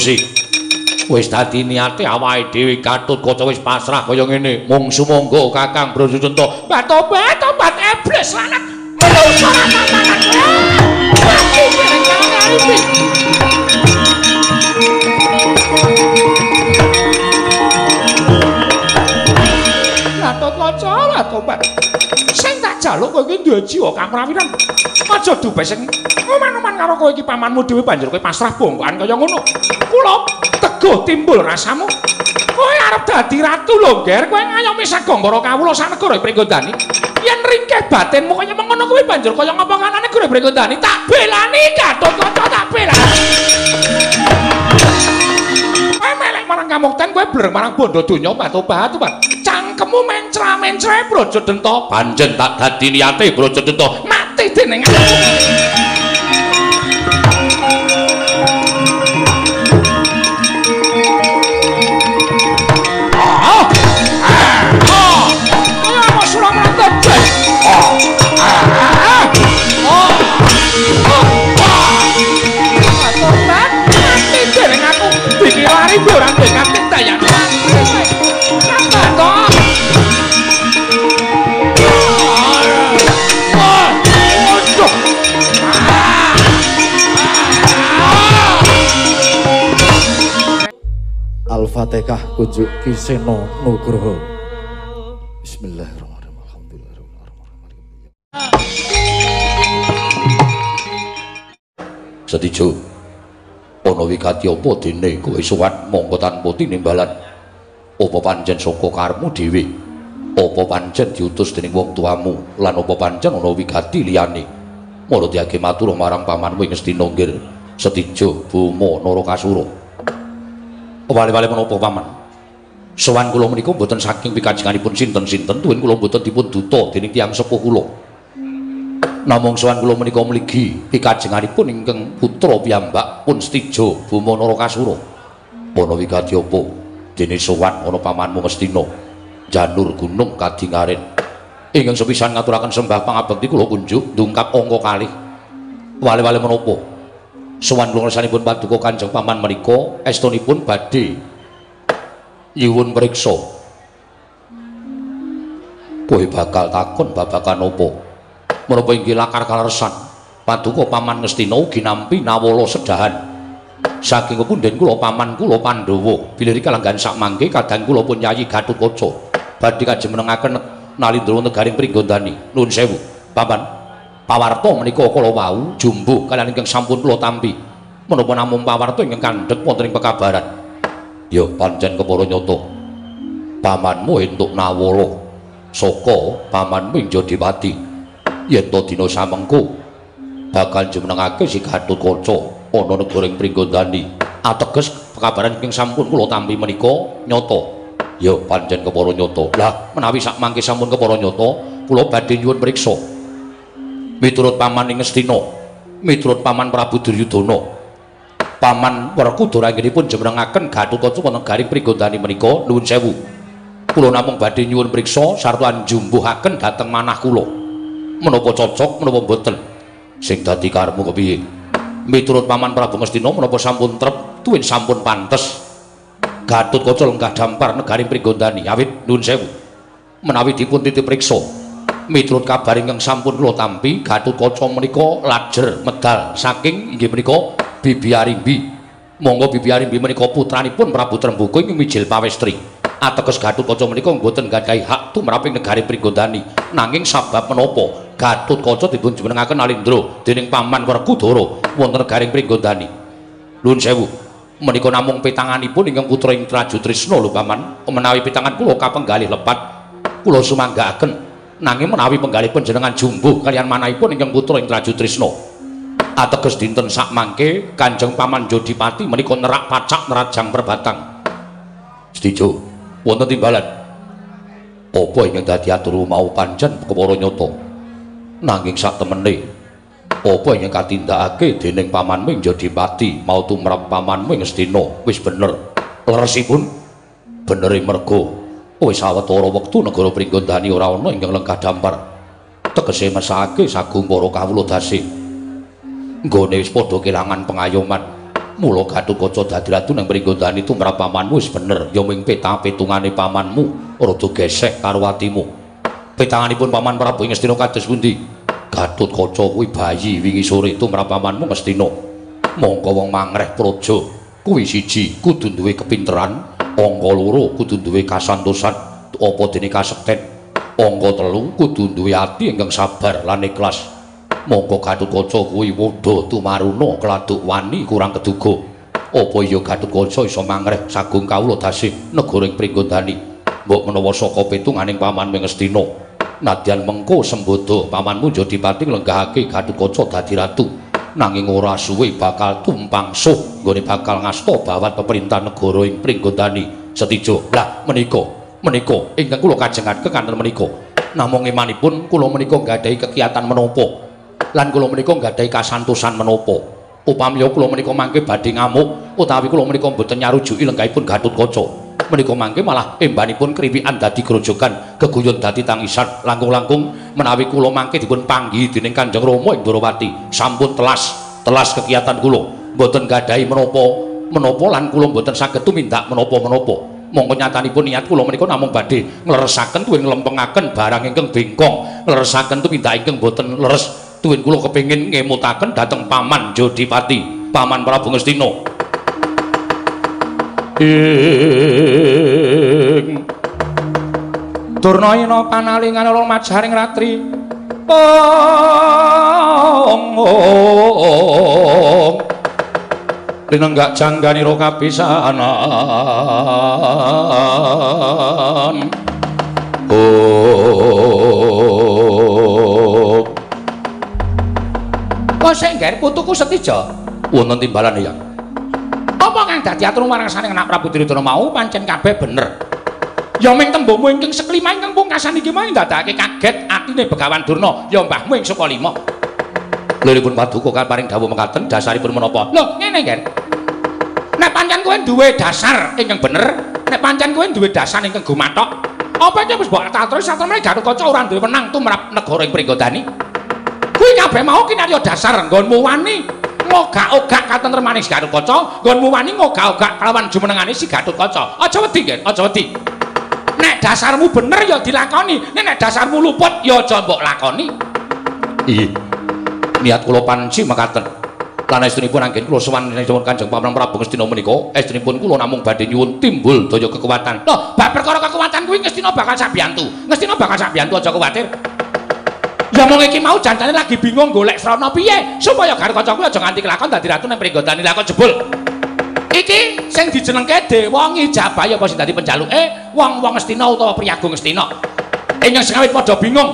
Susi. Wis dadi niate awake dhewe Gatotkaca wis pasrah kaya ngene. Mung sumangga Kakang Brajadenta. Tobat tobat iblis lanat. Menungso rata-rata. Mati bareng karo Arimbi. Gatotkaca tobat. Sing tak jaluk kowe iki duwe jiwa kaprawiran. Aja dupe sing oman-oman karo kowe iki pamanmu dhewe banjur kowe pasrah bongkokan kaya ngono. Kula teguh timbul rasamu. Kowe arep dadi ratu lho, Nger. Kowe ngayomi sagong para kawula sanegara Pringgondani. Yen ringkeh batinmu kaya mengono kuwi banjur kaya ngapa kanane negara Pringgondani tak belani Gatotkaca tak belani. Kowe melek marang kamukten kowe blereng marang bondo donya batu-batu. Cangkemmu mencra-mencre Brajadenta. Pancen tak dadi niate Brajadenta. Mati dening aku. Al-Fatihah kunjuk Ki Seno Nugroho. Bismillahirrahmanirrahim. Alhamdulillahirrahmanirrahim. Setijo ana wigati apa dene kowe sowan mongko tanpa tinimbalan? Apa pancen saka karepmu dhewe? Apa pancen diutus dening wong tuamu? Lan apa pancen ana wigati liyane? Mula diage matur marang pamanmu ing Ngastina nggir Setijo Boma Narakasura. Wale-wale menapa paman? Sowan kula menika mboten saking pikajenganipun sinten-sinten, tuwin kula mboten dipun duta dening tiyang sepuh kula. Namung sowan kula menika mligi pikajenganipun ingkang putra piyambak pun Setijo Boma Narakasura. Ana wigati apa dene sowan ana pamanmu Ngastina janur gunung kadingaren. Ingkang sepisan ngaturaken sembah pangabekti kula kunjuk ndungkap angka kalih. Wale-wale menapa? Sowan kula ngersanipun paduka Kanjeng Paman menika estunipun badhe nyuwun priksa. Kowe bakal takon babagan apa? Menapa inggih lakar kaleresan paduka Paman Ngastina ugi nampi nawala sedahan. Saking punden kula paman kula Pandhawa bilih kalanggan sakmangke kadang kula pun Yayi Gatotkaca badhe kajumenengaken nalindra negaring Pringgondani. Nuwun sewu, Paman. Pawarta menika kala wau jumbuh kaliyan ingkang sampun kula tampi. Menapa namung pawarta ingkang kandhek wonten ing pekabaran? Ya pancen kepara nyata. Pamanmu entuk nawala saka pamanmu ing Jodipati. Yen to dina samengko bakal jumenengake si Gatotkaca ana negara ing Pringgondani. Ateges pekabaran ingkang sampun kula tampi menika nyata. Ya pancen kepara nyata. Lah menawi sakmangke sampun kepara nyata, kula badhe nyuwun priksa. Miturut paman ing Ngastina, miturut paman Prabu Duryudana, paman Werkudara anggenipun jumenengaken Gatotkaca wonten garing Pringgondani menika nuwun sewu. Kula namung badhe nyuwun priksa sarta njumbuhaken dhateng manah kula. Menapa cocok menapa mboten? Sing dadi karepmu kepiye? Miturut paman Prabu Ngastina menapa sampun trep tuwin sampun pantes Gatotkaca lenggah dampar negaring Pringgondani. Awit nuwun sewu. Menawi dipun titip priksa, miturut kabar ingkang sampun kula tampi, Gatotkaca menika lajer medal saking inggih menika Bibi Arimbi. Monggo Bibi Arimbi menika putranipun Prabu Tremboko ing mijil pawestri. Ateges Gatotkaca menika mboten gadhahi hak tumrap ing negari Pringgondani. Nanging sabab menapa Gatotkaca dipun jumenengaken alindra dening paman Werkudara wonten negaring Pringgondani? Nuwun sewu, menika namung petanganipun ingkang putra ing Trajutrisna lho paman. Menawi petangan kula kapenggalih lepat, kula sumanggaaken. Nanging menawi penggalih panjenengan jumbuh kaliyan manahipun ingkang putra ing Trajutrisna. Ateges dinten sakmangke Kanjeng Paman Jodipati menika nerak pacak nerajang perbatang. Setijo, wonten timbalan. Apa ingkang dadi atur mau pancen kepara nyata. Nanging saktemene apa ingkang katindakake dening pamanmu ing Jodipati mau tumrap pamanmu ing Ngastina wis bener. Leresipun benere merga wis sawetara wektu negara Pringgondani ora ana ingkang lenggah dampar. Tegese mesake sagung para kawula dase. Nggone wis padha kelangan pengayoman. Mula Gatotkaca dadi ratu nang Pringgondani tumrap pamanmu wis bener, ya ming petang-petungane pamanmu rada gesek karo atimu. Petanganipun paman Prabu Ngastina kados pundi? Gatotkaca kuwi bayi wingi sore tumrap pamanmu Ngastina. Mongko wong mangreh praja kuwi siji kudu duwe kepinteran, angka loro kudu duwe kasantosan apa dene kasekten, angka telu kudu duwe ati ingkang sabar lan ikhlas. Mongko Gatotkaca kuwi wudha tumaruna keladuk wani kurang keduga. Apa iya Gatotkaca iso mangreh sagung kawula dasih negara ing Pringgondani? Mbok menawa saka pitunganing pamanmu Ngastina, nadyan mengko sembada pamanmu Jodipati nglenggahake Gatotkaca dadi ratu, nanging ora suwe bakal tumpang suh nggone bakal ngasta bawat peperintahan negara ing Pringgondani Setijo. Lah menika menika ingkang kula kajengaken kanten menika. Namung imanipun kula menika nggadahi kekiyatan menapa lan kula menika nggadahi kasantosan menapa. Upami kula menika mangke badhe ngamuk utawi kula menika mboten nyarujuki lenggahipun Gatotkaca, menika mangke malah embanipun kriwikan dadi grojogan, geguyon dadi tangisan. Langkung-langkung menawi kula mangke dipun panggihi dening Kanjeng Rama ing Ndorowati, sampun telas kekiyatan kula, mboten nggadahi menapa lan kula mboten saged tumindak menapa-menapa. Mongko nyatanipun niat kula menika namung badhe ngleresaken tuwin nglempengaken barang ingkang bengkong, ngleresaken tumindak ingkang mboten leres. Tuwin kula kepengin ngemutaken dhateng paman Jodipati, paman Prabu Ngastina. Ing Durna ina panalingan ala majaring ratri. Ong linenggak jangganira kapisanan. Kok sing ngger putuku Setija? Wonten timbalan ya. Apa kang dadi atur marang saning anak Prabu Duryudana mau pancen kabeh bener. Ya ming tembungmu ingkang seklima ingkang pungkasan iki mau ndadekake kaget atine Begawan Durna, ya mbahmu ing Sukalima. Liripun paduka kaparing dawuh mekaten dasaripun menapa? Lho, ngene ngger. Nek pancen kowe duwe dasar ingkang bener, nek pancen kowe duwe dasar ingkang gumathok, apa iki wis mbok atur satemene Gatotkaca ora duwe wenang tumrap negara ing Pringgondani? Kuwi kabeh mau kinarya dasar nggonmu wani ngogak-ogak katentremane si Gatotkaca, nggonmu wani ngogak-ogak kelawan jumenengane si Gatotkaca. Aja wedi, Ngger, aja wedi. Nek dasarmu bener ya dilakoni, nek dasarmu luput ya aja mbok lakoni. Iya. Niat kula panci mekaten. Lan estunipun anggen kula sowan Kanjeng Paman Prabu Ngastina menika, estunipun kula namung badhe nyuwun timbul daya kekuatan. Loh, bab perkara kekuatan kuwi Ngastina bakal sabiyantu. Ngastina bakal sabiyantu, aja kuwatir. Ya mung iki mau jancane lagi bingung golek srana piye supaya Gatotkaca kuwi aja nganti kelakon dadi ratu nang Pringgondani. Lah kok jebul iki sing dijenengke Dewa Ngijabaya apa sing dadi penjaluke wong-wong Ngastina utawa priyagung Ngastina ingkang sengawit padha bingung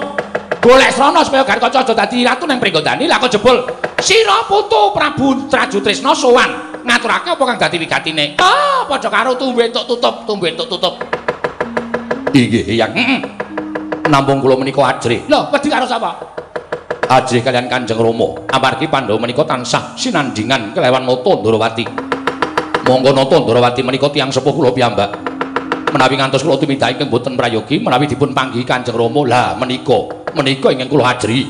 golek srana supaya Gatotkaca aja dadi ratu nang Pringgondani. Lah kok jebul sira putu Prabu Trajutrisna sowan ngaturake apa kang dadi wigatine. Ah, padha karo tumbu entuk tutup, tumbu entuk tutup. Inggih, Eyang. Namung kula menika ajrih. Lho, wedi karo sapa? Ajrih kalian Kanjeng Rama. Amargi Pandhawa menika tansah sinandingan kelawan Nata Ndorowati. Monggo Nata Ndorowati menika tiyang sepuh kula piyambak. Menawi ngantos kula tumindak ingkang boten prayogi, menawi dipun panggihi Kanjeng Rama, lah menika, menika ingkang kula ajrihi.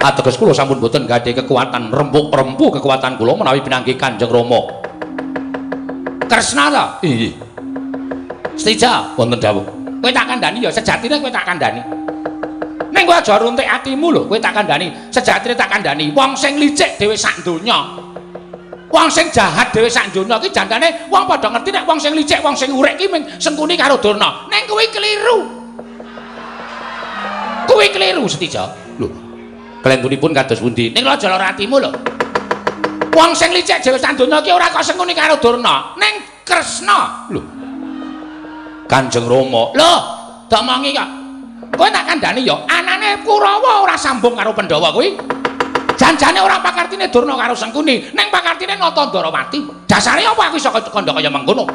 Ateges kula sampun boten gadhahi kekuatan rempuk-rempu kekuatan kula menawi pinanggih Kanjeng Rama. Kresna ta? Inggih. Setija wonten dawuh. Kowe tak kandhani ya sejatine kowe tak kandhani. Ning kowe aja runtik atimu lho, kowe tak kandhani, sejatine tak kandhani. Wong sing licik dhewe sak donya. Wong sing jahat dhewe sak donya iki jandane wong padha ngerti nek wong sing licik, wong sing urek iki mung Sengkuni karo Durna. Ning kowe keliru. Kowe keliru Setija. Lho, klentunipun kados pundi? Ning aja lara atimu lho. Wong sing licik dhewe sak donya iki ora kok Sengkuni karo Durna, ning Kresna. Lho, Kanjeng Rama. Lho, domongi kok. Kowe tak kandhani ya, anane Kurawa ora sambung karo Pandhawa kuwi. Janjane ora pakartine Durna karo Sengkuni, ning pakartine Nata Ndorowati. Dasare apa aku iso kandha kaya mengkono?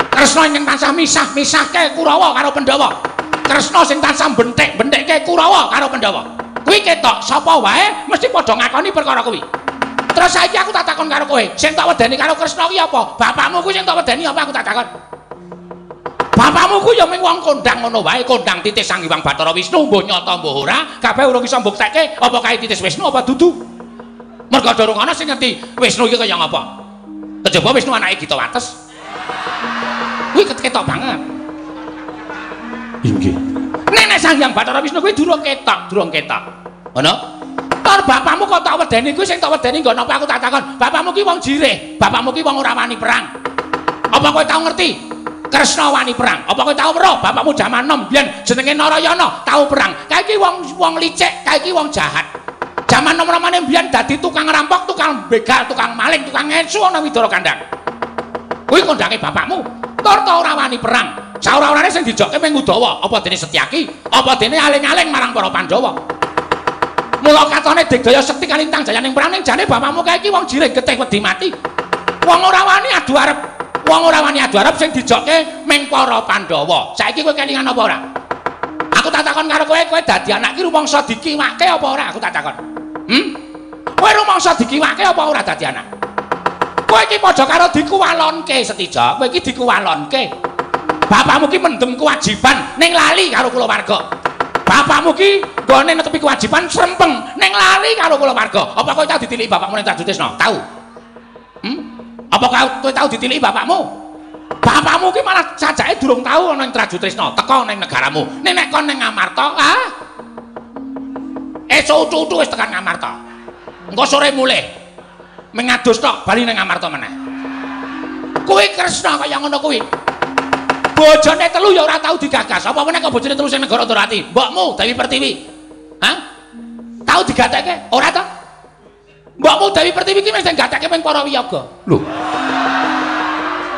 Kresna ingkang tansah misah-misahke Kurawa karo Pandhawa. Kresna sing tansah benthik-benthikke Kurawa karo Pandhawa. Kuwi ketok sapa wae mesti padha ngakoni perkara kuwi. Terus saiki aku tak takon karo kowe, sing tak wedeni karo Kresna kuwi apa? Bapakmu kuwi sing tak wedeni apa aku tak takon? Bapakmu ku ya mung wong kondang ngono wae, kondang titis Sang Hyang Bathara Wisnu, mbuh nyata mbuh ora, kabeh urung iso mbuktekke apa kae titis Wisnu apa dudu. Merga durung ana sing ngerti Wisnu iki kaya ngapa. Kejaba Wisnu anake Gita Wates. Kuwi ketok banget. Inggih. Nek nek Sang Hyang Bathara Wisnu kuwi durung ketok, durung ketok. Ngono? Tur bapakmu kok tak wedeni kuwi sing tak wedeni nggo napa aku tak takon. Bapakmu ki wong jirih, bapakmu ki wong ora wani perang. Apa kowe tau ngerti? Kresna wani perang. Apa kowe tau weruh bapakmu jaman nom biyen jenenge Narayana tau perang. Kae iki wong licik, kae iki wong jahat. Jaman nom-nomane biyen dadi tukang rampok, tukang begal, tukang maling, tukang ngesu ana Widara Kandang. Kuwi kondhange bapakmu. Tur ta ora wani perang. Saora-orane sing dijokke mung Udawa, apa dene Setyaki, apa dene aling-aling marang para Pandhawa. Mula katone digdaya sekti kalintang jayaning perang ning jane bapakmu kae iki wong jirih getih wedi mati. Wong ora wani adu arep. Wong ora wani adu arep sing dijokke mung para Pandhawa. Saiki kowe kelingan apa ora? Aku tak takon karo kowe, kowe dadi anak iki rumangsa dikiwake apa ora? Aku tak takon. Kowe rumangsa dikiwake apa ora dadi anak? Kowe iki padha karo dikuwalonke Setija, kowe iki dikuwalonke. Bapakmu ki mendem kewajiban ning lali karo kulawarga. Bapakmu ki nggone netepi kewajiban srempeng ning lali karo kulawarga. Apa kowe tau ditiliki bapakmu ning Trajutrisna? Tau. Apa kowe tau ditiliki bapakmu? Bapakmu ki malah sajake durung tau ana ing Trajutrisna, teka ning negaramu. Ning nek kon ning Ngamarta, ah. Esuk utu-utu wis tekan Ngamarta. Engko sore mulih. Mengadus tok bali ning Ngamarta meneh. Kuwi Kresna kaya ngono kuwi. Bojone telu ya ora tau digagas. Apa meneh kok bojone telu sing negara Ndorowati? Mbokmu Dewi Pertiwi. Hah? Tau digatekke? Ora to? Mbokmu Dewi Pertiwi ki mesti gatekke ping para wiyaga. Lho.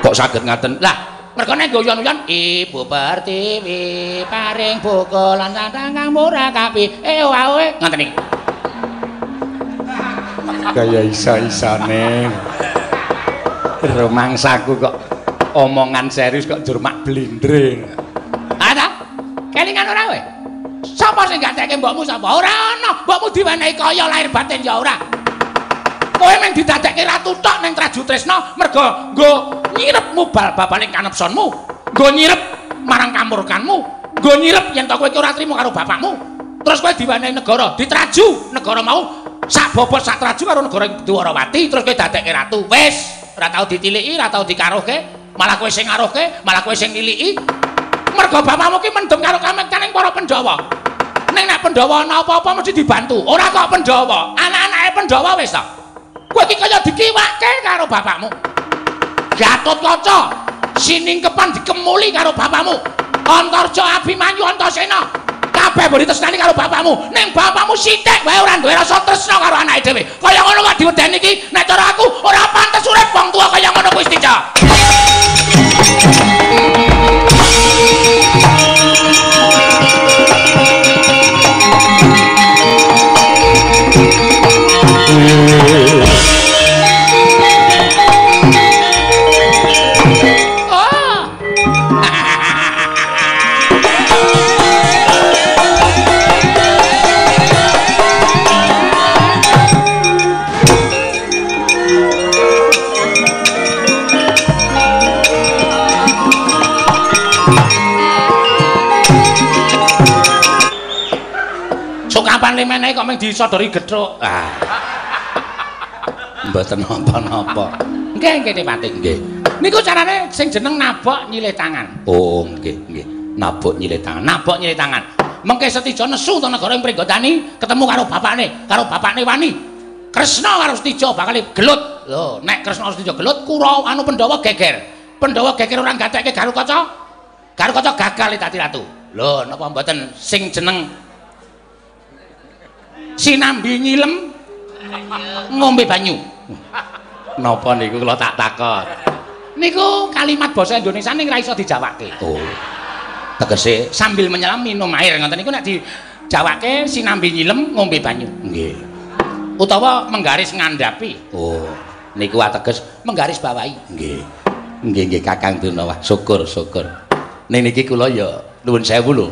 Kok saged ngaten? Lah, mergo nek guyon-guyon Ibu Pertiwi paring buka lan sandang kang murah kapi. Wae ngoten iki. Kaya isa-isane. Rumangsaku kok omongan serius kok jur mak blindre. Ha ta? Kelingan ora kowe? Sapa sing gatekke mbokmu sapa? Ora ana. Mbokmu diwenehi kaya lahir batin ya ora. Kowe mung didadekke ratu tok ning Trajutrisna mergo nggo nyirep mubal babaling kanepsonmu, nggo nyirep marang kamurkanmu, nggo nyirep yen to kowe iki ora trima karo bapakmu. Terus kowe diwenehi negara, ditraju negara mau sak bobot sak traju karo negara Dwarawati, terus kowe dadekke ratu. Wis, ora tau ditiliki, ora tau dikaruhke. Malah kowe sing ngaruhke, malah kowe sing niliki. Mergo bapakmu ki mendem karo kamektaning para Pandhawa. Ning nek Pandhawa ana apa-apa mesti dibantu. Ora kok Pandhawa, anak-anake Pandhawa wis ta. Kowe iki kaya dikiwake karo bapakmu. Gatotkaca siningkepan dikemuli karo bapakmu. Antarja Abimanyu Antasena kabeh mbok ditresnani karo bapakmu. Ning bapakmu sithik wae ora duwe rasa tresna karo anake dhewe. Kaya ngono kok diwedeni iki, nek cara aku ora pantes urip wong tuwa kaya ngono kuwi Setija. Oh. Sokapan limene kok mung disodori gethuk. Ah. Mboten napa-napa. Nggih, nggih Pati. Nggih. Niku carane sing jeneng nabok nyilih tangan. Oh, nggih, nggih. Nabok nyilih tangan. Nabok nyilih tangan. Mengke Setija nesu to negara ing Pringgondani ketemu karo bapakne wani. Kresna karo Setija bakal gelut. Lho, nek Kresna karo Setija gelut, Kurawa anu Pandhawa geger. Pandhawa geger ora gatekke Garukaca. Garukaca gagal dadi ratu. Lho, napa mboten sing jeneng sinambi nyilem ngombe banyu. Napa niku kula tak takon? Niku kalimat basa Indonesia ning ra iso dijawake. Oh. Tegese sambil menyelam minum air ngoten niku nek dijawake sinambi nyilem ngombe banyu. Nggih. Utawa menggaris ngandhapi. Oh, niku ateges menggaris bawahi. Nggih. Nggih nggih Kakang Durna, wah syukur syukur. Ning niki kula ya nuwun sewu lho.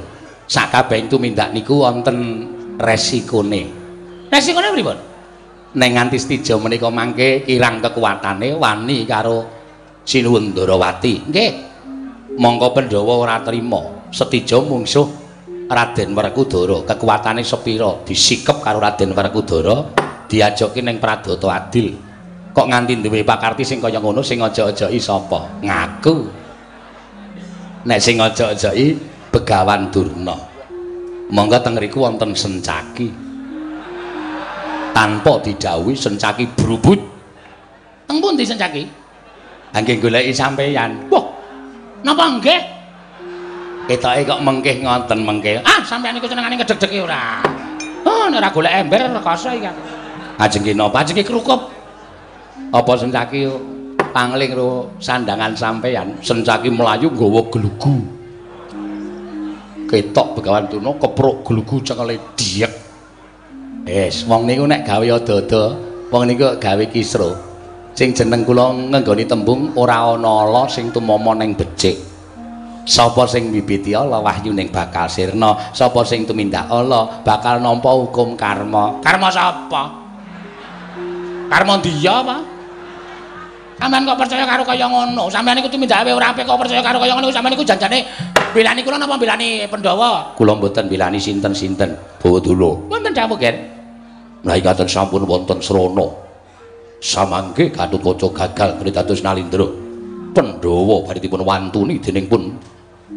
Sakabehing tumindak niku wonten resikone. Resikone pripun? Neng nganti Setija menika mangke kirang kekuatane wani karo Sinuwun Ndorowati. Nggih. Mongko Pandhawa ora trima. Setija mungsuh Raden Werkudara, kekuatane sepira disikep karo Raden Werkudara, diajoki ning Pradata Adil. Kok nganti duwe pakarti sing kaya ngono sing aja-ajoki sapa? Ngaku. Nek sing aja-ajoki Begawan Durna. Monggo teng ngriku wonten Sencaki. Tanpa didhawuhi Sencaki brubut. Teng pundi Sencaki? Ha nggih goleki sampeyan. Wah. Napa nggih? Ketoke kok mengkih ngoten mengkih. Ah, sampeyan iku senengane ngedeg-degi ora. Oh, nek ora golek ember rekoso iki aku. Ajeng ki napa? Ajeng ki krukup. Apa Sencaki pangling ro sandangan sampeyan? Sencaki mlayu nggawa glugu. Ketok Begawan Durna kepruk glugu cekele diek. Wis, wong niku nek gawe ada-ada, wong niku gawe kisro. Sing jeneng kula ngenggoni tembung ora ana ala sing tumama ning becik. Sapa sing mbibiti ala wahyuning bakal sirna, sapa sing tumindak ala bakal nampa hukum karma. Karma sapa? Karma ndiya apa? Sampeyan kok percaya karo kaya ngono? Sampeyan iku tumindake ora apik kok percaya karo kaya ngono? Sampeyan iku janjane belani kula napa belani Pandhawa? Kula mboten belani sinten-sinten. Bawa dulu. Wonten dawuh, Gen. Menawi katen sampun wonten srana. Samangke Gatotkaca gagal kene dados Nalindra. Pandhawa badhe dipun wantuni dening pun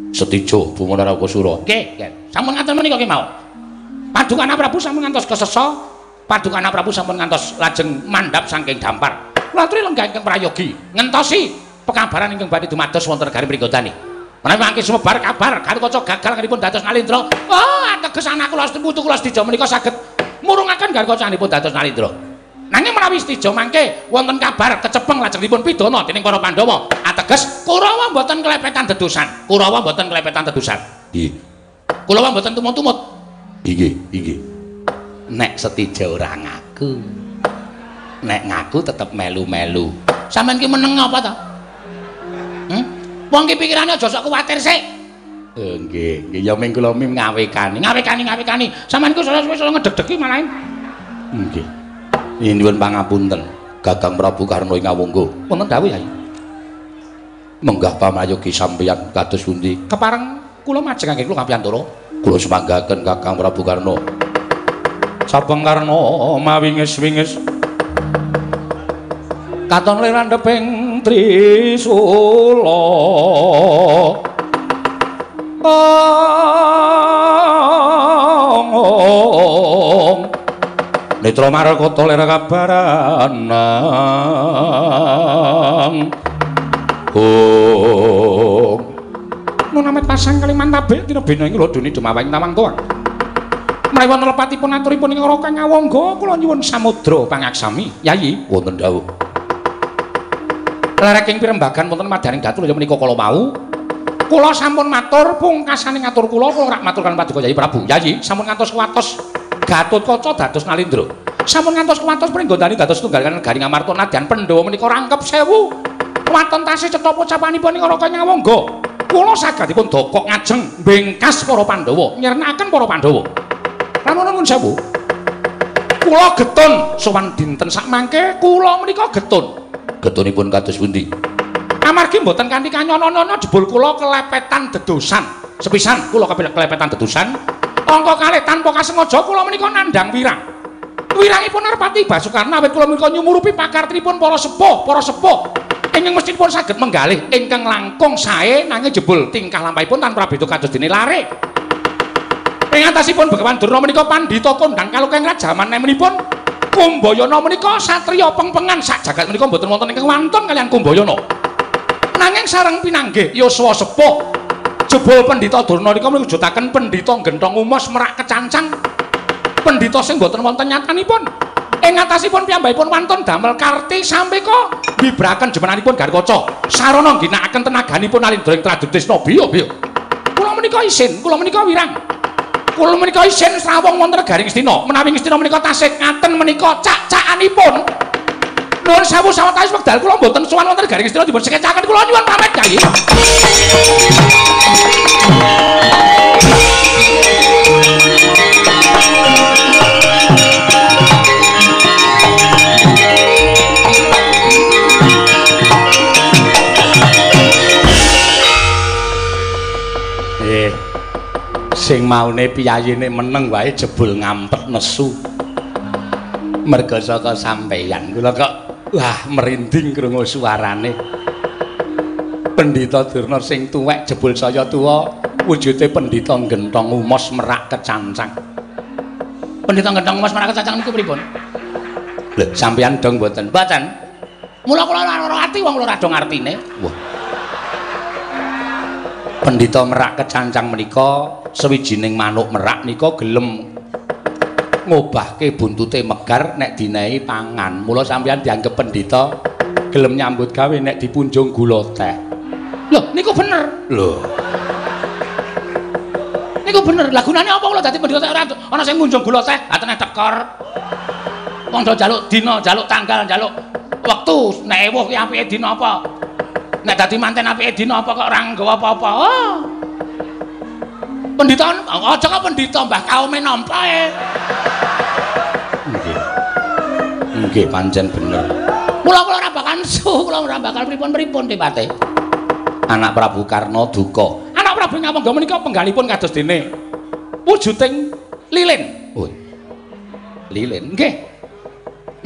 Setija Bumana Narakasura. Nggih, Gen. Sampun ngaten menika kemawon. Padukana Prabu sampun ngantos kesesa. Padukana Prabu sampun ngantos lajeng mandhap saking dampar. Kula aturi lenggah ingkang prayogi ngentosi pekabaran ingkang badhe dumados wonten negari Pringgodani. Menawi mangke sumebar kabar Gatotkaca gagal ngenipun dados Nalindra, oh ateges anak kula putu kula Setija menika saged murungaken Gatotkacanipun dados Nalindra. Nanging menawi Setija mangke wonten kabar kecepeng lajengipun pidana dening para Pandhawa, ateges Kurawa mboten klepetan dedusan. Kurawa mboten klepetan dedusan. Nggih. Kurawa mboten tumut-tumut. Nggih, nggih. Nek Setija ora ngaku. Nek ngaku tetep melu-melu. Sampeyan ki meneng apa ta? Wong ki pikirane aja sok kuwatir sik. Nggih, nggih ya ming kula ming ngawekani. Ngawekani. Sampeyan ku wis ngedeg-degi malah. Nggih. Nyuwun pangapunten Gagang Prabu Karna ing Awangga. Wonten dawuh, Yai. Menggah pamayogi sampeyan kados pundi? Kepareng kula majengake kula kapiyantara. Kula sumanggaken Kakang Prabu Karna. Sabeng Karna mawinges-winges katon lir andheping trisula. Netra marakata lir kabaranang. Hong. Nunamet pasang kalimantabik tinebena ing lodone dumawaing tawang tuwang. Menawi wonten lepatipun aturipun ing Raka Ngawangga kula nyuwun samudra pangaksami. Yayi, wonten dawuh. Lereking pirembagan wonten madaning datu menika kala wau. Kula sampun matur pungkasane ngatur kula, kula rak matur kaliyan paduka Yayi Prabu. Yayi, sampun ngantos kuwatos Gatotkaca dados Nalindra. Sampun ngantos kuwatos Pringgondani dados tunggal negari Ngamarta nadyan Pandhawa menika rangkep 1000. Waton tasih cetha pocapanipun ing Raka Ngawangga. Kula sagadipun dokok ngajeng bengkas para Pandhawa, nyirnakaken para Pandhawa. Lamun nuwun sewu. Kula getun sowan dinten sakmangke kula menika getun. Getunipun kados pundi? Amargi mboten kanthi kanyono-nyono jebul kula kelepetan dedosan. Sepisan kula kelepetan dedosan. Angka kalih tanpa kasengaja kula menika nandhang wirang. Wirangipun Narpati Basukarna awit kula menika nyumurupi pakartinipun para sepuh, ingkang mestinipun saged menggalih ingkang langkung sae nanging jebul tingkah lampahipun tanpa prabeda kados dene lare. Ing atasipun Begawan Durna menika pandhita kondhang kalukeng rajaman nemenipun Kumbayana menika satriya pengpengan sak jagat menika mboten wonten ingkang wantun kaliyan Kumbayana. Nanging sareng pinanggih yuswa sepuh jebul Pandhita Durna nika mewujudaken pendhita genthong umos merak kecancang. Pendhita sing mboten wonten nyatanipun. Ing atasipun piyambakipun wantun damel karti sampeka mbibraken jemenanipun Gatotkaca. Sarana ngginakaken tenaganipun Nalindra ing Tradutrisna biya-biya. Kula menika isin, kula menika wirang. Kula menika isin srawung wonten negari Ngastina. Menawi Ngastina menika tasih ngaten menika cak-cakanipun. Nuwun sewu sawetawis wekdal kula mboten sowan wonten negari Ngastina dipun sekecaken kula nyuwun pamit, Kyai. Sing maune piyayine meneng wae jebul ngampet nesu. Merga saka sampeyan kula kok Wah, merinding krungu suarane. Pendhita Durna sing tuwek jebul saya tuwa, wujude pendhita genthong umos merak kecancang. Pendhita genthong umos merak kecancang niku pripun? Lho, sampeyan dong mboten? Mboten. Mula kula ora ati wong ora dong artine. Wah. Pendhita merak kecancang menika sawijining manuk merak nika gelem ngobahke buntute megar nek dinehi pangan. Mula sampeyan dianggep pendhita gelem nyambut gawe nek dipunjung gula teh. Lho, niku bener. Lho. Niku bener. Lah gunane apa kula dadi pendhita ora ana sing munjung gula teh, atene tekor. Wong do njaluk dina, njaluk tanggal, njaluk wektu, nek ewuh ki apike dina apa? Nek dadi manten apike dina apa kok ora nggawa apa-apa. Oh. Pendhita aja kok pendhita mbah kaume nampa e. Nggih. Nggih pancen bener. Mula kula ora bakal nesu, kula ora bakal pripun-pripun tipate. Anak Prabu Karna duka. Anak Prabu Ngawangga menika penggalipun kados dene wujuding lilin. Oh. Lilin nggih.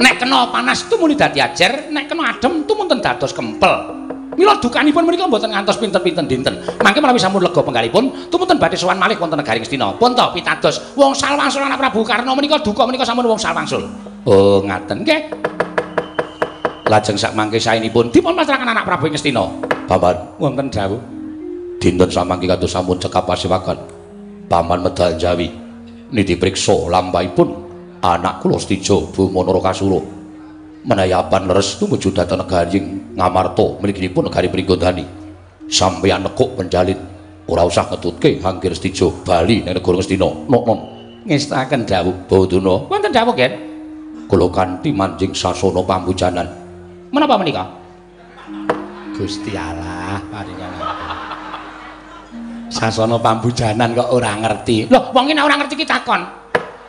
Nek kena panas tumuli dadi ajer, nek kena adem tumunten dados kempel. Mila dukanipun menika mboten ngantos pinten-pinten dinten. Mangke menawi sampun lega penggalipun, tumunten badhe sowan malih wonten negari Ngastina. Pun to pitados wong salwangsul anak Prabu Karna menika duka menika sampun wong salwangsul. Oh, ngaten nggih. Lajeng sak mangke saenipun dipun pasrahaken anak Prabu Ngastina. Paman, wonten dawuh. Dinten samangke kados sampun cekap pasewakan. Paman medal Jawi niki priksa lampahipun anak kula Setija Bama Narakasura. Menayapan leres tumuju dhateng negari Ngamarta mliginipun negari Pringgondani. Sampeyan nekuk penjalin, ora usah ngetutke Hangkir Setija bali ning negara Ngastina. Nok-nok ngestaken dawuh Baduna. Wonten dawuh, Gen. Kula kanthi manjing sasana pambujanan. Menapa menika? Gusti Allah, paringan. Sasana pambujanan kok ora ngerti. Lho, wong iki nek ora ngerti ki takon.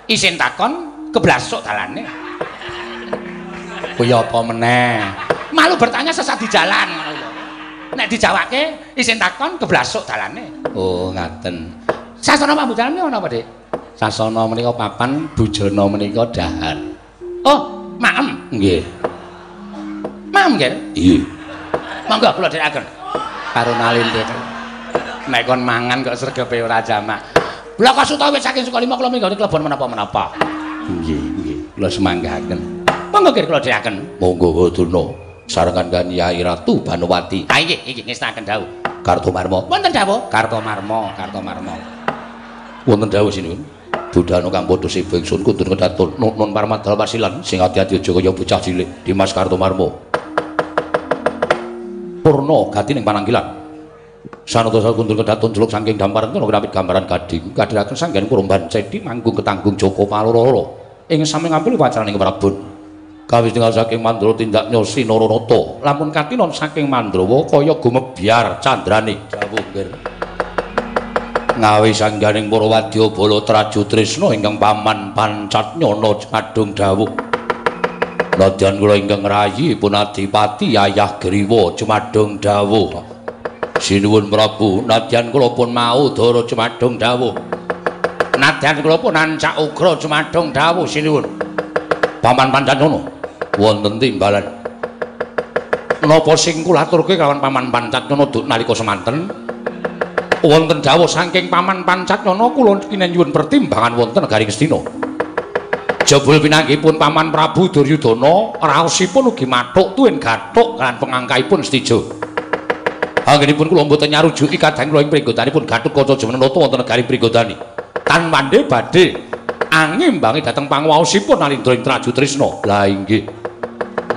Isin takon keblasuk dalane. Kuwi apa meneh? Malu bertanya sesat di jalan ngono lho. Nek dijawake isin takon keblasuk dalane. Oh, ngaten. Sasana pambujanan niku napa, Dik? Sasana menika papan, bujana menika dahar. Oh, maem. Nggih. Maem, Gen? Iya. Monggo kula dherekaken. Karo nalindek. Nek kon mangan kok sregepe ora jamak. Blaka Suta wis saking Sukalima kula minggone klebon menapa-menapa. Nggih, nggih. Kula semanggaken. Monggo nggih kula dherekaken. Monggo Baduna sarengan kan Yai Ratu Banowati. Ha nggih, nggih ngestaken dawuh. Kartomarma. Wonten dawuh? Kartomarma, Kartomarma. Wonten dawuh sinuwun. Budhana kang padha seba ingsun kundur kedatun nun parmadal pasilan sing ati-ati aja kaya bocah cilik Dimas Kartomarma. Purna gati ning panangkilan. Sanata kundur kedatun jeluk saking damparan kena grapit gambaran gading kadhiraken sanggen kurumban cedi manggung ketanggung Joko Paloro ing sami ngampil wacananing Prabon. Kawis tinggal saking Mandra tindak nyosi Naranata. Lamun katinon saking Mandrawa kaya gumebyar candrane. Dawuh nggih. Ngawi sangganing para wadya bala Traju Trisna ingkang paman Pancatnyana jumadung dawuh. Nadyan kula ingkang rayi pun adipati Yayah Griwa jumadung dawuh. Sinuwun Prabu, nadyan kula pun mau dara jumadung dawuh. Nadyan kula pun ancak ugra jumadung dawuh sinuwun. Paman Pancatnyana wonten timbalan. Napa sing kula aturke kalawan Paman Pancatnyana nalika semanten? Wonten dawuh saking Paman Pancatnyana kula kinenyuwun pertimbangan wonten negari Ngastina. Jebul pinanggihipun Paman Prabu Duryudana raosipun ugi mathuk tuwin gathuk lan pengangkaipun Setija. Anggenipun kula mboten nyarujuki kadang kula ing pringgotanipun Gatotkaca Jumenenata wonten negari Pringgondani. Tan pandhe badhe angimbangi dhateng panguwaosipun Alindra ing Traju Trisna. Lah inggih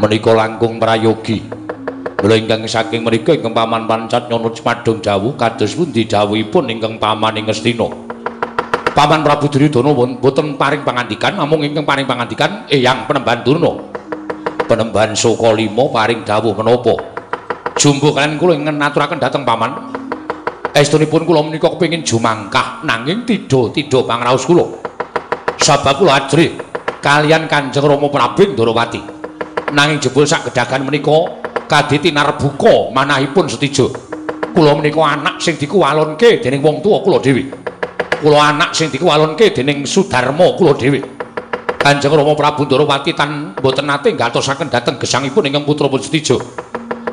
menika langkung prayogi. Mula ingkang saking mriku ingkang Paman Pancatnyana jumadung dawuh kados pundi dawuhipun ingkang paman ing Ngastina. Paman Prabu Duryudana mboten paring pangandikan namung ingkang paring pangandikan Eyang Penemban Durna. Penemban Sukalima paring dawuh menapa? Jumbuh kalian kula ingkang ngaturaken dhateng paman. Estunipun kula menika kepengin jumangkah nanging tidha-tidha pangraos kula. Sabab kula ajrih kalian Kanjeng Rama Prabu Ndorowati. Nanging jebul sak gedagan menika kadhi tinarbuka manahipun Setija. Kula menika anak sing dikuwalonke dening wong tuwa kula dhewe. Kula anak sing dikuwalonke dening Sudarma kula dhewe. Kanjeng Rama Prabu Ndorowati tan mboten nate nggatosaken dhateng gesangipun ingkang putra pun Setija.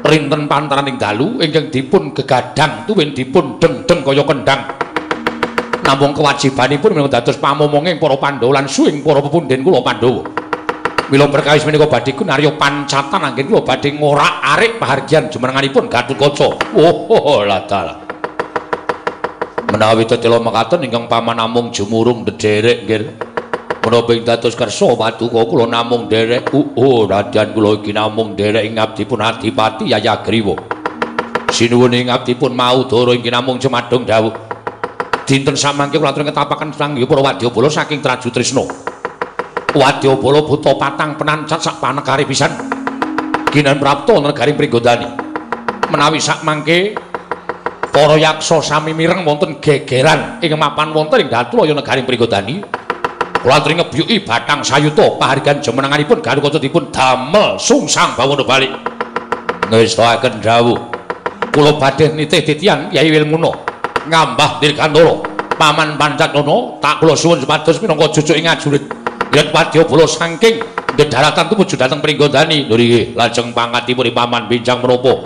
Rinten pantaraning dalu ingkang dipun gegadang tuwin dipun deng-deng kaya kendhang. Namung kewajibanipun minangka dados pamomonging para Pandhawa lan suwing para pepundhen kula Pandhawa. Mila perkawis menika badhe kunarya pancatan anggen kula badhe ngorak-arik pahargyan jumenenganipun Gatotkaca. Oh, lah dalah. Menawi tetela mekaten ingkang paman namung jumurung ndederek nggih. Menapa ing dados kersa paduka kula namung nderek nadyan kula iki namung nderek ing abdipun Adipati Yayagriwa. Sinuwun ing abdipun Maudara inggih namung cemadhong dawuh. Dinten samangke kula atur ngetapaken sangya para wadyabala saking Traju Trisna. Wadyabala buta patang penancat sak panekare pisan. Ginan prapta negari Pringgondani. Menawi sakmangke para yaksa sami mireng wonten gegeran ing mapan wonten ing Datulaya negari Pringgondani. Kula aturi ngebyuki bathang sayuta pahargyan jumenenganipun Gatotkaca dipun damel sungsang bawana balik. Ngestakaken dawuh. Kula badhe nitih titian Kyai Wilmuna ngambah Dirgantara Paman Pancatnana tak kula suwun supados minangka jujuk ing ajurit yen wadyabala saking dedaratan tumuju dhateng Pringgondani. Lho nggih, lajeng pangkatipun Paman benjang menapa?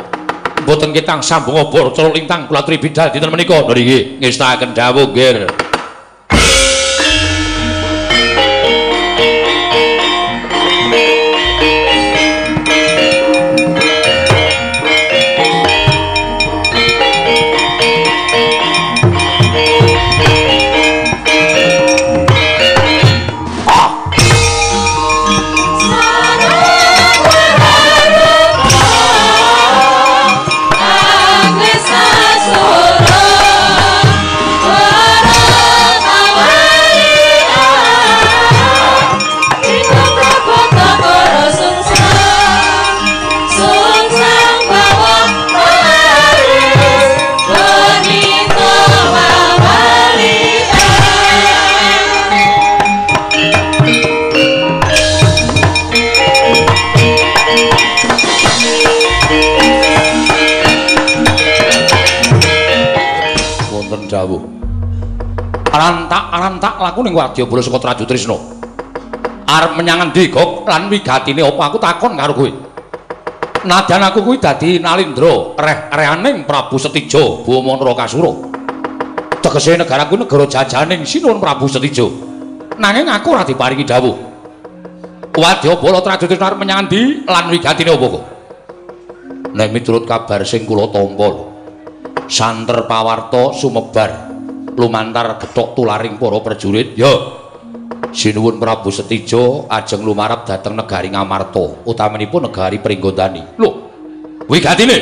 Mboten ketang sambung obor cara lintang kula aturi bidal dinten menika. Lho nggih, ngestakaken dawuh nggih. Arantak-arantak laku ning wadyabala saka Traju Trisna. Arep menyang endi, Gok? Lan wigatine apa aku takon karo kowe? Nadyan aku kuwi dadi Nalindra, reh-rehaning Prabu Setija Bama Narakasura. Tegese negaraku negara jajaning Sinuwun Prabu Setija. Nanging aku ora diparingi dawuh. Wadyabala Traju Trisna arep menyang endi lan wigatine apa kok? Nek miturut kabar sing kula tampa, santer pawarta sumebar lumantar gethok tularing para prajurit. Ya, Sinuwun Prabu Setija ajeng lumarap dhateng negari Ngamarta, utamanipun negari Pringgondani. Lho, wigatine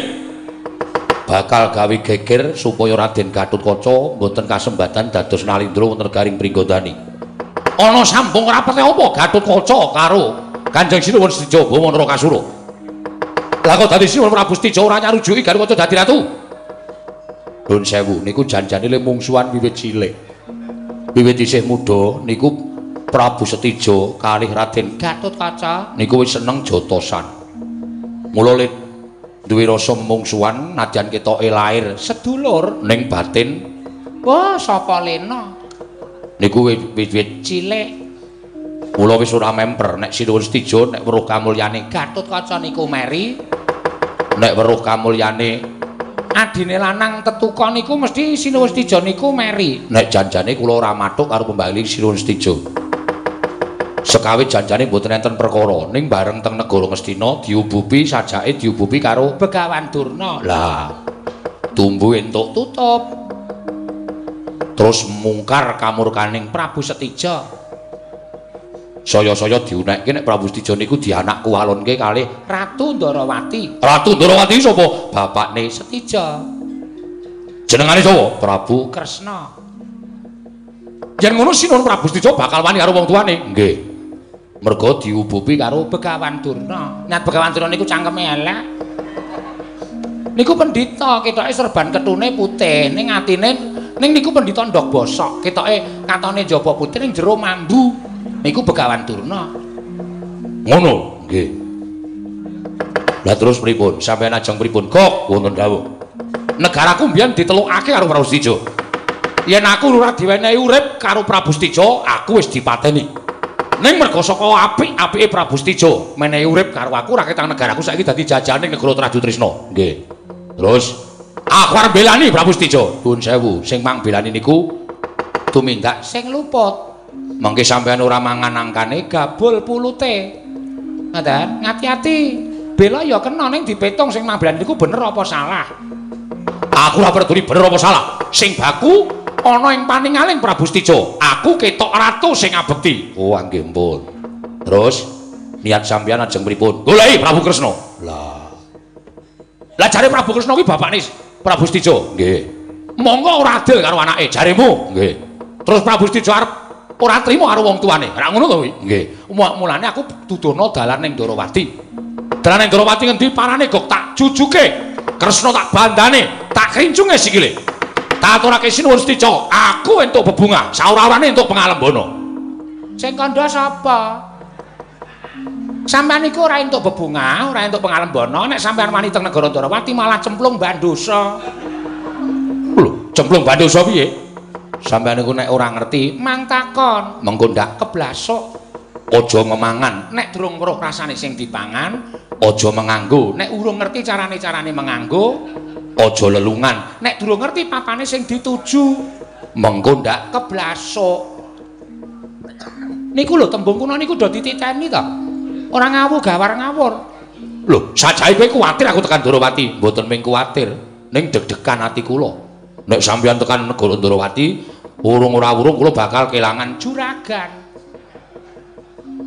bakal gawe geger supaya Raden Gatotkaca mboten kasembatan dados Nalindra wonten negari Pringgondani. Ana sambung rapete apa Gatotkaca karo Kanjeng Sinuwun Setija Bama Narakasura? Lah kok dadi Sinuwun Prabu Setija ora nyarujuki Gatotkaca dadi ratu? Nun sewu niku janjane le mungsuhan wiwit cilik. Wiwit isih muda niku Prabu Setija kalih Raden Gatotkaca niku wis seneng jotosan. Mula le duwe rasa mungsuhan nadyan ketoke lair sedulur ning batin wah sapa lena. Niku wiwit cilik. Mula wis ora memper nek Sinuwun Setija nek weruh kamulyane Gatotkaca niku meri, nek weruh kamulyane adine lanang tetuka niku mesti Sinuwun Setija niku meri. Nek janjane kula ora mathuk karo pembali Sinuwun Setija. Sekawit janjane mboten enten perkara, ning bareng teng negara Ngastina diubupi sajake diubupi karo Begawan Durna. Lah, tumbu entuk tutup. Terus mungkar kamurkaning Prabu Setija. Saya-saya diunekke nek Prabu Setija niku dianak kuwalonke kalih Ratu Ndarawati. Ratu Ndarawati sapa? Bapakne Setija. Jenengane sapa? Prabu Kresna. Yen ngono Sinuwun Prabu Setija bakal wani karo wong tuane. Nggih. Mergo diubupi karo Begawan Durna. Nek Begawan Durna niku cangkeme elek. Niku pendhita, ketoke serban ketune putih, ning atine ning niku pendhita ndok bosok, ketoke katone njaba putih ning jero mambu. Niku Begawan Durna. Ngono, nggih. Lah terus pripun? Sampeyan ajeng pripun? Kok wonten dawuh. Negaraku mbiyen ditelukake karo Prabu Setija. Yen aku ora diwenehi urip karo Prabu Setija, aku wis dipateni. Ning merga saka apik-apike Prabu Setija menehi urip karo aku raketang negaraku saiki dadi jajahaning negara Trajutrisna. Nggih. Terus aku arep belani Prabu Setija. Nuwun sewu, sing mang belani niku tumindak sing luput. Mengke sampean ora mangan angkane gabul pulute. Ngoten, ngati-ati. Bela ya kena ning dipetung sing mang belani niku bener apa salah. Aku ora peduli bener apa salah. Sing baku ana ing paningaling Prabu Setija. Aku ketok ratu sing ngabekti. Oh, nggih mpun. Terus niat sampean ajeng pripun? Goleki Prabu Kresna. Lah. Lah jare Prabu Kresna kuwi bapakne Prabu Setija. Nggih. Monggo ora adil karo anake jaremu. Nggih. Terus Prabu Setija arep ora trima karo wong tuane. Ora ngono to kuwi? Nggih. Mulane aku dudono dalan ning Ndorowati. Dalan ning Ndorowati ngendi parane gok tak jujuke. Kresna tak bandane, tak krincunge sikile. Tak aturake sinuwun Setija, aku entuk bebungah, saora-orane entuk pangalembana. Sing kandha sapa? Sampeyan niku ora entuk bebungah, ora entuk pangalembana, nek sampeyan wani teng negara Ndorowati malah cemplung bandosa. Lho, cemplung bandosa piye? Sampeyan niku nek ora ngerti, mang takon, mengko ndak keblasuk. Aja memangan nek durung weruh rasane sing dipangan, aja menganggo nek urung ngerti carane-carane menganggo, aja lelungan nek durung ngerti papane sing dituju, mengko ndak keblasuk. Niku lho tembung kuna niku do dititeni to. Ora ngawu gawar ngawur. Lho, sajae kowe kuwatir aku tekan Ndorowati? Mboten mung kuwatir, ning deg-degan ati kula. Nek sampeyan tekan negara Ndorowati, urung ora urung kula bakal kelangan juragan.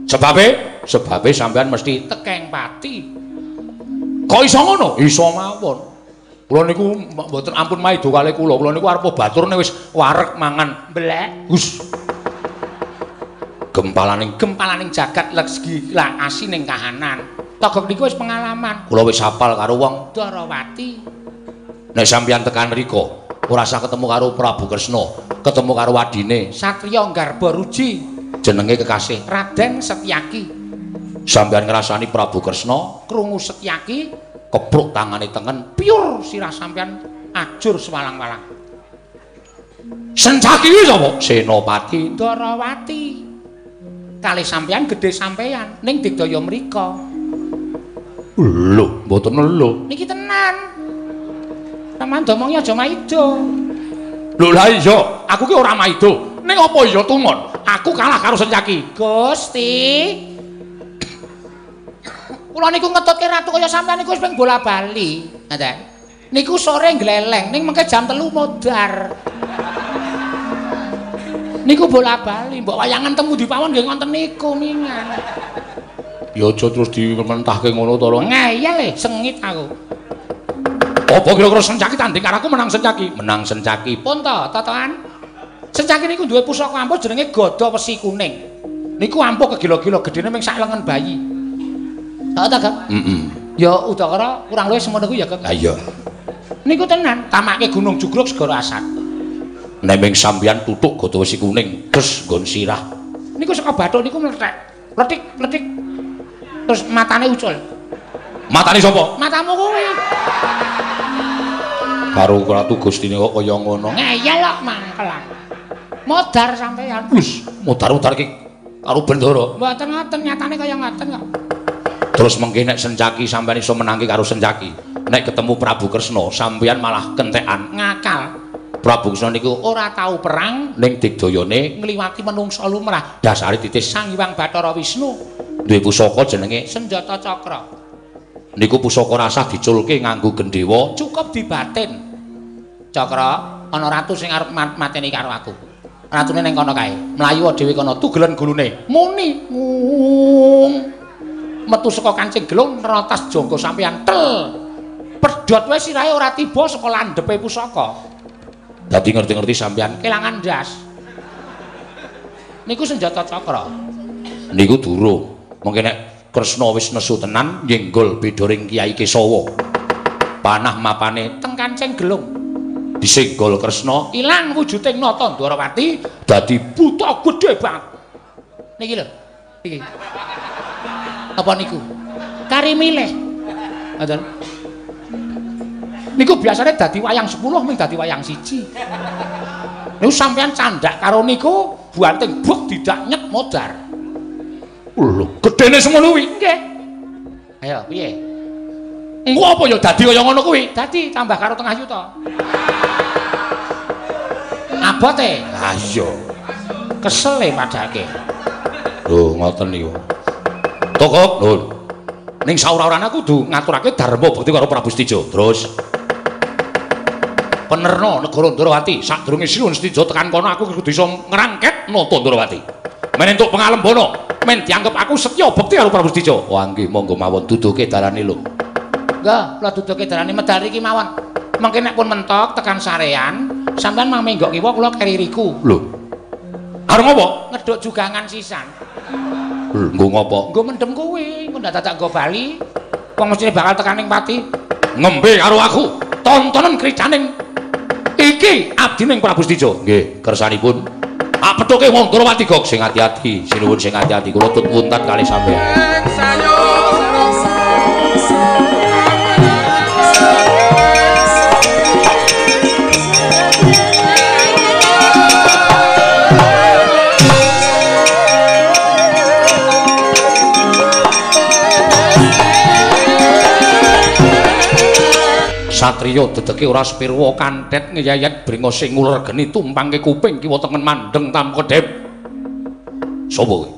Sebabe? Sebabe sampeyan mesti tekeng pati. Kok iso ngono? Iso mawon. Kula niku mboten ampun maido kalih kula. Kula niku arep baturne wis wareg mangan mblek. Hus. Gempalaning jagat lesgi la asining kahanan. Togok niku wis pengalaman. Kula wis hafal karo wong Ndorowati. Nek sampeyan tekan mriku, ora usah ketemu karo Prabu Kresna, ketemu karo adine Satriya Garba Ruji. Jenenge kekasih Raden Setyaki. Sampeyan ngrasani Prabu Kresna krungu Setyaki, kepruk tangane tengen, piur sirah sampeyan ajur sewalang-walang. Sencaki kuwi sapa? Senopati Ndorowati. Kalih sampeyan gedhe sampeyan ning digdaya mrika. Lho, mboten lho. Niki tenan. Sampeyan domongi aja maido. Lho lah iya, aku ki ora maido. Ning apa iya tumon? Aku kalah karo Sencaki. Gusti. Kula niku ngetutke ratu kaya sampeyan niku wis ping bola-bali. Ngoten. Niku sore ngleleng ning mengke jam 3 modar. Niku bola-bali, mbok wayangan temu di pawon nggih ngoten niku mingan. Ya aja terus dimentahke ngono to lho. Ngeyel e, sengit aku. Apa kira-kira Sencaki tanding karo aku menang Sencaki? Menang Sencaki. Pun to, totoan. Sencaki niku duwe pusaka ampuh jenenge Gada Wesi Kuning. Niku ampuh kegila-gila gedene mung sak lengen bayi. Heeh ta, Kang? Heeh. Ya udakara kurang luwih semono kuwi ya, Kang. Ha iya. Niku tenan, tamake Gunung Jugruk Segara Asat. Nek ming sampeyan tutuk Gada Wesi Kuning, terus nggon sirah. Niku saka bathuk niku mlethek. Pletik, pletik. Terus matane ucul. Matane sapa? Matamu kuwi. Karo Ratu Gustine kok kaya ngono. Ngeyel kok mangkel. Modar sampeyan. Wis, modar-modar iki karo bendara. Mboten ngoten, nyatane kaya ngoten kok. Terus mengke nek Sencaki sampeyan iso menangke karo Sencaki. Nek ketemu Prabu Kresna, sampeyan malah kentekan ngakal. Prabu Kresna niku ora tau perang ning digdayane ngliwati menungsa lumrah. Dasare titis Sang Hyang Bathara Wisnu. Duwe pusaka jenenge Senjata Cakra. Niku pusaka rasah diculke nganggo gendhewa, cukup dibatin. Cakra, ana ratu sing arep mateni karo aku. Ratune ning kono kae. Mlayu dhewe kono tugelen gulune. Muni ngung. Metu saka kancing gelung nerotas jangga sampeyan tel. Pedhot wae sirahe ora tiba saka landhepe pusaka. Dadi ngerti-ngerti sampeyan kelangan ndas. Niku senjata cakra. Niku durung. Mengke nek Kresna wis nesu tenan nyenggol bedoring Kyai Kesawa. Panah mapane teng kancing gelung. Disenggol Kresna ilang wujuding nata Ndorowati dadi buta gedhe banget. Niki lho. Iki. Apa niku? Kari milih. Ngoten. Niku biasane dadi wayang 10 ming dadi wayang 1. Niku sampeyan candak karo niku buanting buk didak nyet modar. Lho, gedene semono kuwi. Nggih. Ayo, piye? Engko apa ya dadi kaya ngono kuwi? Dadi tambah karo 0,5 yuta. Abote? Ha iya. Kesel e padake. Lho, ngoten niku. Togok, lho. Ning saura-urane aku kudu ngaturake dharma bekti karo Prabu Setija. Terus penerna negara Ndrawati, sadurunge Sinuhun Setija tekan kono aku kudu iso ngrangket nata Ndrawati. Men entuk pangalembana, men dianggep aku setya bekti karo Prabu Setija. Wah nggih, monggo mawon duduhke dalane lho. Nggih, kula duduhke dalane medal iki mawon. Mengke nek pun mentok tekan sarean, sampean mang menggok kiwa kula keri riku. Lho. Arep ngopo? Ngeduk jugangan sisan. Lho, nggo ngopo? Nggo mendem kuwi, engko ndak dadak nggo bali. Wong mestine bakal tekan ning pati. Ngembe karo aku, tontonen kricaning iki abdining Prabu Setija. Nggih, kersanipun. Tak pethuke wong Ndrawati gok sing ati-ati, sinuwun sing ati-ati kula tut wuntat kalih sampeyan. Satriya dedeke ora sepirwa kantet ngeyayat brengose nguler geni tumpangke kuping kiwa tengen mandeng tanpa kedhep. Sapa kowe?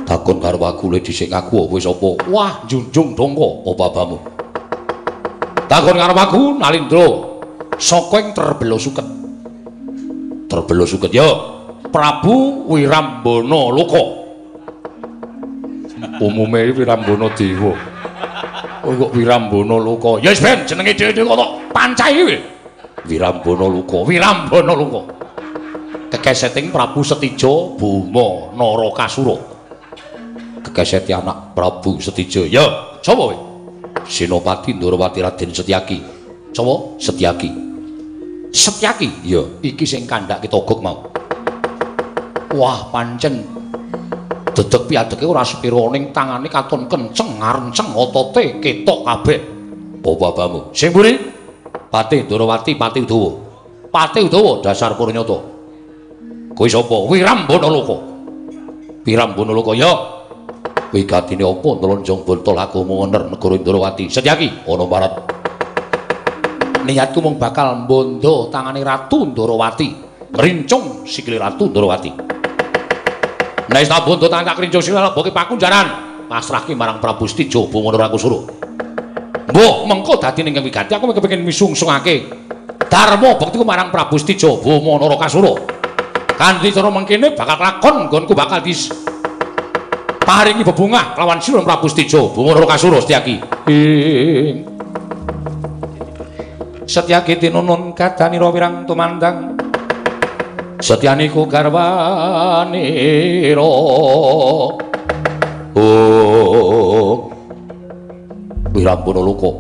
Takon karo aku le dhisik aku kowe sapa? Wah, junjung dongko apa abamu? Takon karo aku Nalindra saka ing Terbela Suket. Terbela Suket ya Prabu Wirambana Loka. Umume Wirambana Dewa. Oh kok Wirambana Loka. Ya wis ben jenenge dhewe-dhewe kok tok pancahi kowe. Wirambana Loka, Wirambana Loka. Kekeseting Prabu Setija Boma Narakasura. Kekeseti anak Prabu Setija. Ya, sapa kowe? Senopati Ndrawati Raden Setyaki. Sapa? Setyaki. Setyaki? Ya, iki sing kandhake Togok mau. Wah, pancen dedeg piadege ora sepira ning tangane katon kenceng ngarenceng otote ketok kabeh. Apa abamu? Sing mburi? Patih Ndrawati, Patih Udawa. Patih Udawa dasar purnyata. Kowe sapa? Wirambana Loka. Wirambana Loka ya. Wigatine apa nlonjong bontol aku mengener negara Ndrawati. Setyaki ana barat. Niatku mung bakal mbondo tangane Ratu Ndrawati, ngrincung sikile Ratu Ndrawati. Nek tak bondo tangan tak krincung sikile leboke pakunjaran, pasrahke marang Prabu Setija Boma Narakasura. Mbuh, mengko dadi ning wigati aku kepengin misungsungake dharma bektiku marang Prabu Setija Boma Narakasura. Kanthi cara mengkene bakal lakon nggonku bakal dis paringi bebungah kelawan Sinuhun Prabu Setija Boma Narakasura. Setyaki. Ing Setyaki tinunun kadanira wirang tumandang. Setyaniku garwanira. Oh. Wirambana Loka.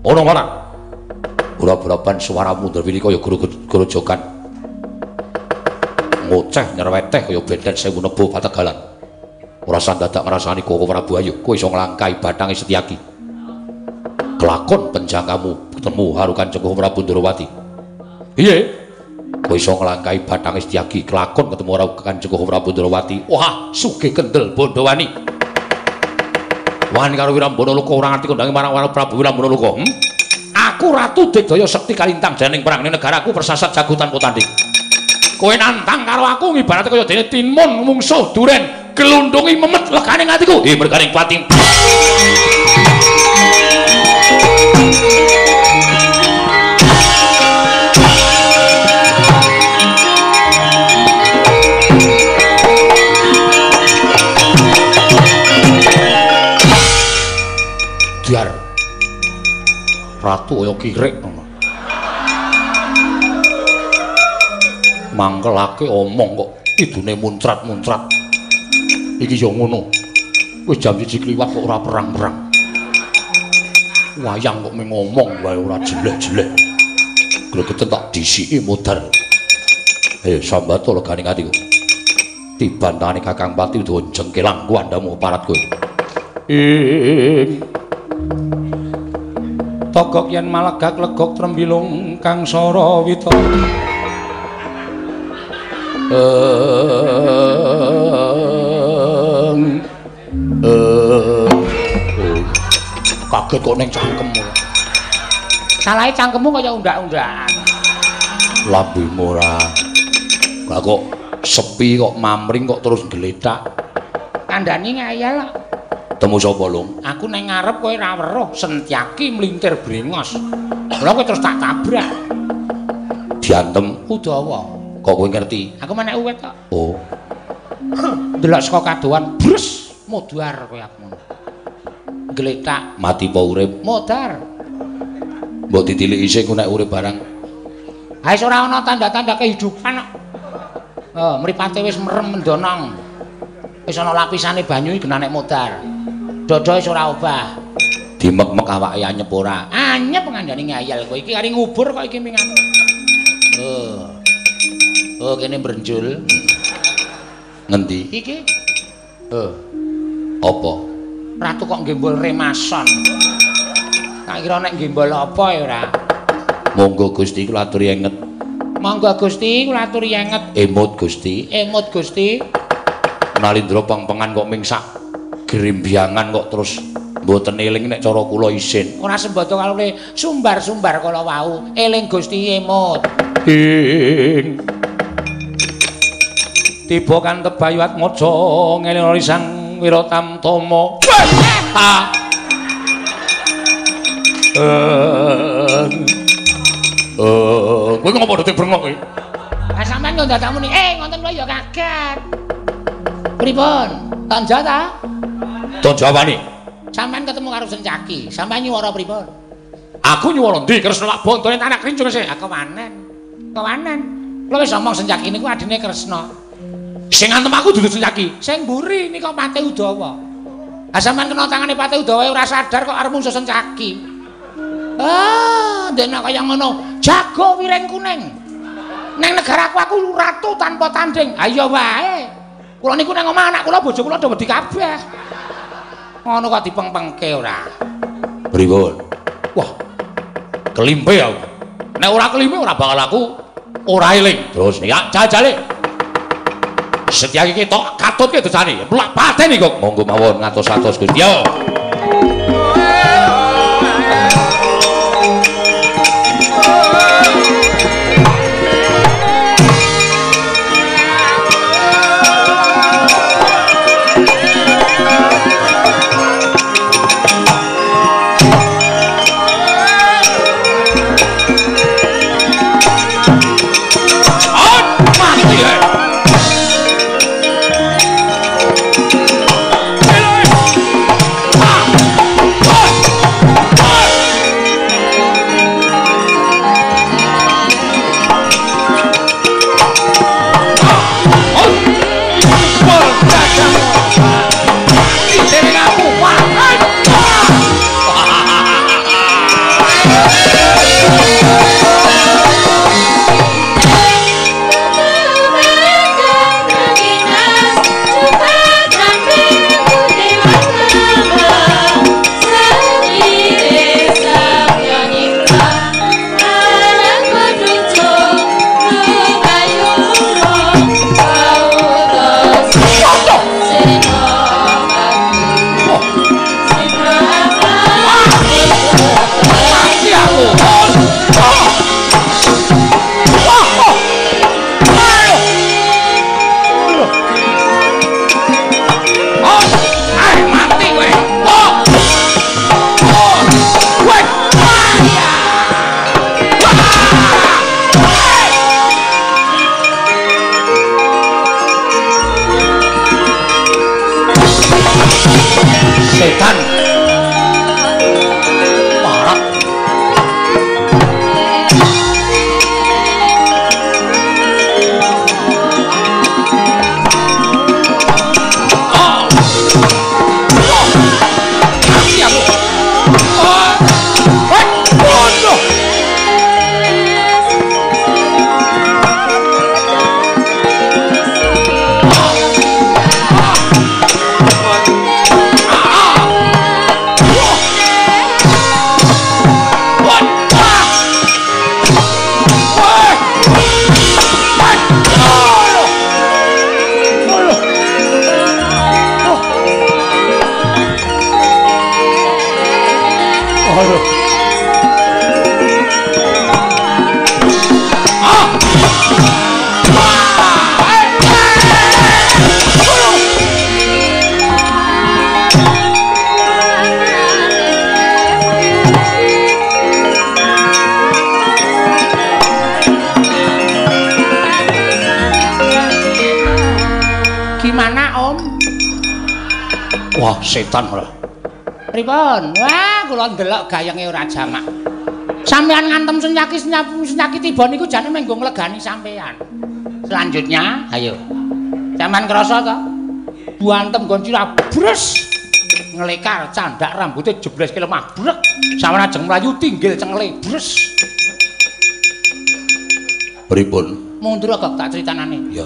Ana marang. Ora beraban suaramu ndrewini kaya grojogan. Ngoceh nyerweteh kaya benten sewu nebo pategalan. Ora sandadak ngrasani Koko Prabu ayo kowe iso nglangkahi bathange Setyaki. Kelakon penjangkamu ketemu karo Kanjeng Prabu Ndrawati. Piye? Kowe iso nglangkahi bathange Setyaki, kelakon ketemu karo Kanjeng Prabu Ndrawati. Wah, sugih kendel Bondowani. Wani karo Wirambana Loka ora ngerti kondange marang Prabu Wirambana Loka. Aku Ratu Digdaya Sekti Kalintang janing perang ning negaraku persasat jago tanpa tanding. Kowe nantang karo aku ngibarate kaya dene timun mungsuh duren gelundungi memet legane atiku. Hi merganing pati. Diar. Ratu kaya kirik ngono. Mangkelake omong kok idune muncrat-muncrat. Iki ya ngono. Wis jam 1 kliwat kok ora perang-perang. Wayang kok mung ngomong wae ora jeleh-jeleh. Gregeten tak disiki modar. Sambato legane atiku. Tibantane Kakang Pati udah jengkelang kuandamu parat kowe. Ing Togok yen malegak legok trembilung kang sara wita. Kaget kok ning cangkemmu. Salahe cangkemmu kaya undak-undakan. Lambemu ora. Lah kok sepi kok mamring kok terus gletak. Kandhani ngayal kok. Temu sapa, Lung? Aku neng ngarep kowe ora weruh, Sentyaki mlintir brengos. Lha kowe terus tak tabrak. Diantem Udawa. Kok kowe ngerti? Aku menek uwit kok. Oh. Delok saka kadohan, bres, modar kowe aku ngono. Gletak mati apa urip? Modar. Mbok ditiliki sing nek urip barang. Ha wis ora ana tanda-tanda kehidupan kok. Oh, mripate wis merem mendonong. Wis ana lapisane banyu iki genah nek modar. Dodo wis ora obah. Dimek-mek awake anyep ora? Anyep ngandani ngayal kowe iki kari ngubur kok iki mingan. Oh. Oh kene brenjul. Ngendi? Iki. Oh. Apa? Ratu kok nggembol remason. Tak kira nek nggembol apa ya ora. Monggo Gusti kula aturi enget. Monggo Gusti kula aturi enget. Emut Gusti. Emut Gusti. Nalindra pengpengan kok mingsak grimbiangan kok terus mboten eling nek cara kula isin. Ora sembodo kalune sumbar-sumbar kala wau. Eling Gusti emut. Ing tiba kantep Bayu Atmaja ngelinga Sang Wiratamtama. Ha. Kowe ngopo dadi brengok kowe? Ha sampean kok dadak muni, ngoten kula ya kaget. Pripun? Tanja ta? Tanja apane? Sampean ketemu karo Sencaki, sampean nyuwara pripun? Aku nyuwara ndi? Kresna lak bontone anak krincung sih. Aku wanen. Kewanen. Kula wis omong Sencaki niku adine Kresna. Sing ngantem aku dudu Sencaki. Sing mburi nika Patih Udawa. Ha sampean kena tangane Patih Udawa ora sadar kok arep mungsuh Sencaki. Ah, ndekne kaya ngono. Jago wiring kuning. Neng negaraku aku ratu tanpa tanding. Ayo wae. Kula niku nang omah anak kula bojo kula do wedi kabeh. Ngono kok dipengpengke ora. Pripun? Wah. Kelimpe aku. Nek ora kelimpe ora bakal aku ora eling. Terus niki jajale. Setyaki ketok katutke dosane. Plak pateni kok. Monggo mawon ngatos-atos Gusti. Yo. Wah, setan ora. Pripun? Wah, kula ndelok gayenge ora jamak. Sampeyan ngantem Sencaki Sencaki tiba niku jane mung nggo nglegani sampeyan. Selanjutnya, ayo. Sampeyan krasa to? Buantem nggon sirah bres. Nglekar candak rambute jebles ke lemah brek. Sampeyan ajeng mlayu tinggil cengele bres. Pripun? Mundur kok tak critanane. Ya.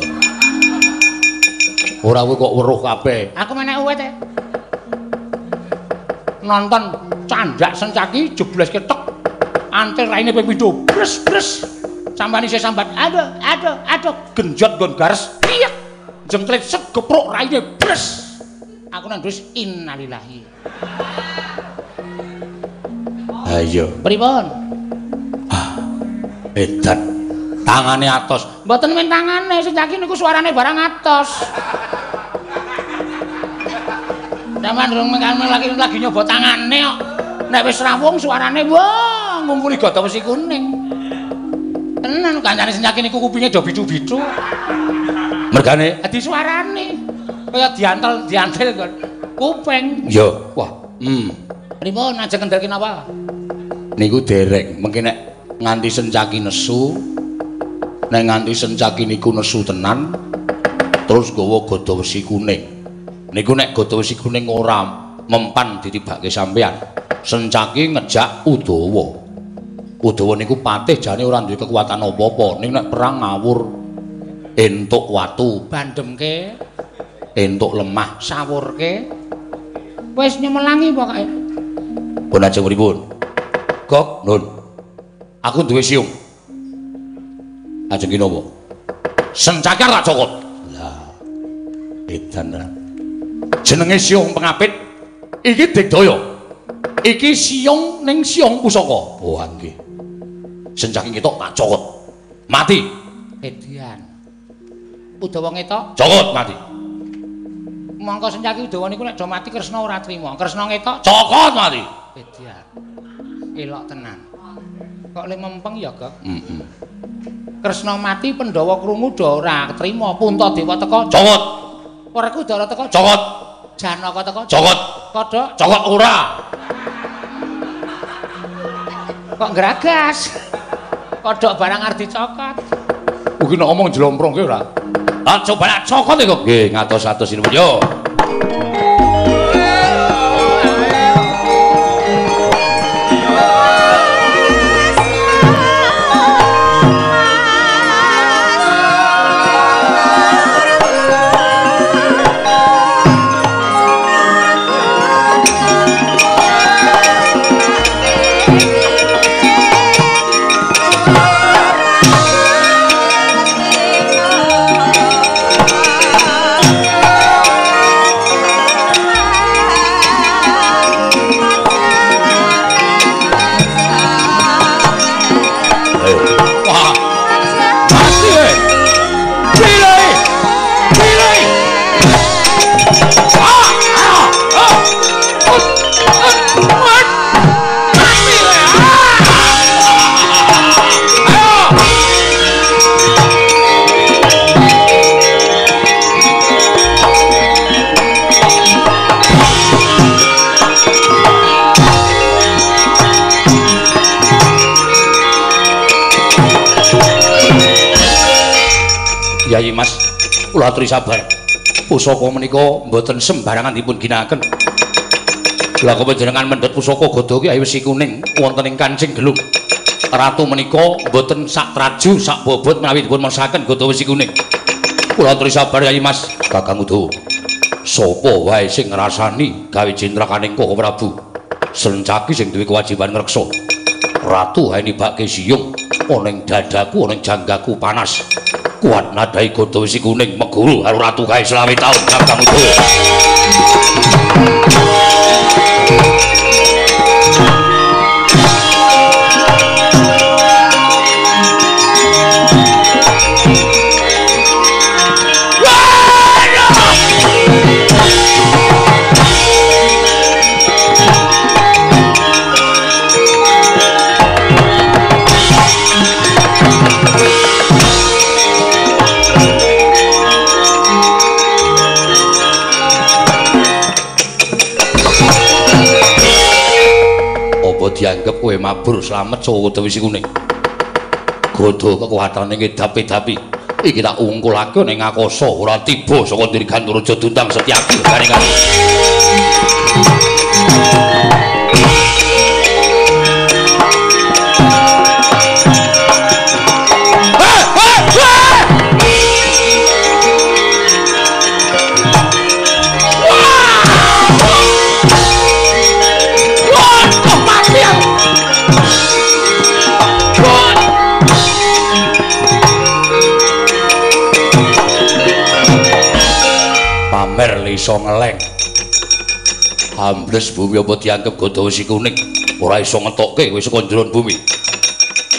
Ora kowe kok weruh kabeh. Aku menek uwit e. Nonton candak Sencaki jebles ketek. Antil raine ping pindho bres bres. Sampeyan isih sambat aduh aduh aduh genjot nggon gares. Piyek. Jengklet set gepruk raine bres. Aku nang terus innalillahi. Ha iya. Pripun? Ah. Edan. Tangane atos. Mboten men tangane, Sencaki niku suarane barang atos. Sampeyan durung lagi nyoba tangane kok. Nek wis rawung suarane wah ngungkuli gada wesi kuning. Tenan kancane Sencaki niku kupinge do bicu-bicu. Mergane adi suarane kaya diantel-diantel kok kuping. Ya, wah. Pripun ajeng kendel kinapa? Niku dereng, mengki nek nganti Sencaki nesu, nek nganti Sencaki niku nesu tenan terus nggawa gada wesi kuning. Niku nek gada wesi kuning ora mempan ditibake sampeyan. Sencaki ngejak Udawa. Udawa niku patih jane ora duwe kekuatan apa-apa, ning nek perang ngawur entuk watu, bandemke, entuk lemah, sawurke. Wis nyemelangi pokoke. Pun ajeng pripun? Gok, Nun. Aku duwe siung. Ajeng ki napa? Sencaki ora cokot. Lah. Edan ra. Jenenge siung pengapit iki digdaya. Iki siung ning siung pusaka. Wah nggih. Sencaki ketok tak cokot. Mati. Edian. Udawa ngetok? Cokot mati. Mongko Sencaki Udawa niku nek do mati Kresna ora trima. Kresna ngetok? Cokot mati. Edian. Elok tenan. Kok le mempeng ya, Gok? Heeh. Kresna mati Pandhawa krungu do ora trima. Puntadewa teka? Cokot. Werkudara teka? Cokot. Janaka teka? Cokot. Kodhok? Cokot ora. Kok ngragas? Kodhok barang arep dicokot. Kuwi nek omong jlomprongke ora? Ah coba nak cokot e kok. Nggih, ngatos-atos ini yo. Yayi Mas, kula aturi sabar. Pusaka menika mboten sembarangan dipun ginakaken. Lah kok panjenengan mendhet pusaka gada ki ayo wesi kuning wonten ing kancing gelung. Ratu menika mboten sak traju sak bobot menawi dipun masaken gada wesi kuning. Kula aturi sabar Yayi Mas, Kakang Udawa. Sapa wae sing ngrasani gawe jentrakaning Koko Prabu? Sencaki sing duwe kewajiban ngreksa. Ratu hae nibake siyung ana ing dadaku ana ing janggaku panas. Kuat nadai gada wesi kuning meguru karo ratu kae 25 taun Kakang Udawa. dianggep kowe mabur slamet saka Gada Wesi Kuning. Gada kekuatane ngedapi-dapi. Iki tak ungkulake ning akasa ora tiba saka Dirgantaraja Dundang Setyaki garingan. Pamer iso ngeleng. Ambles bumi apa dianggep Gada Wesi Kuning ora iso ngetokke kowe saka njero bumi.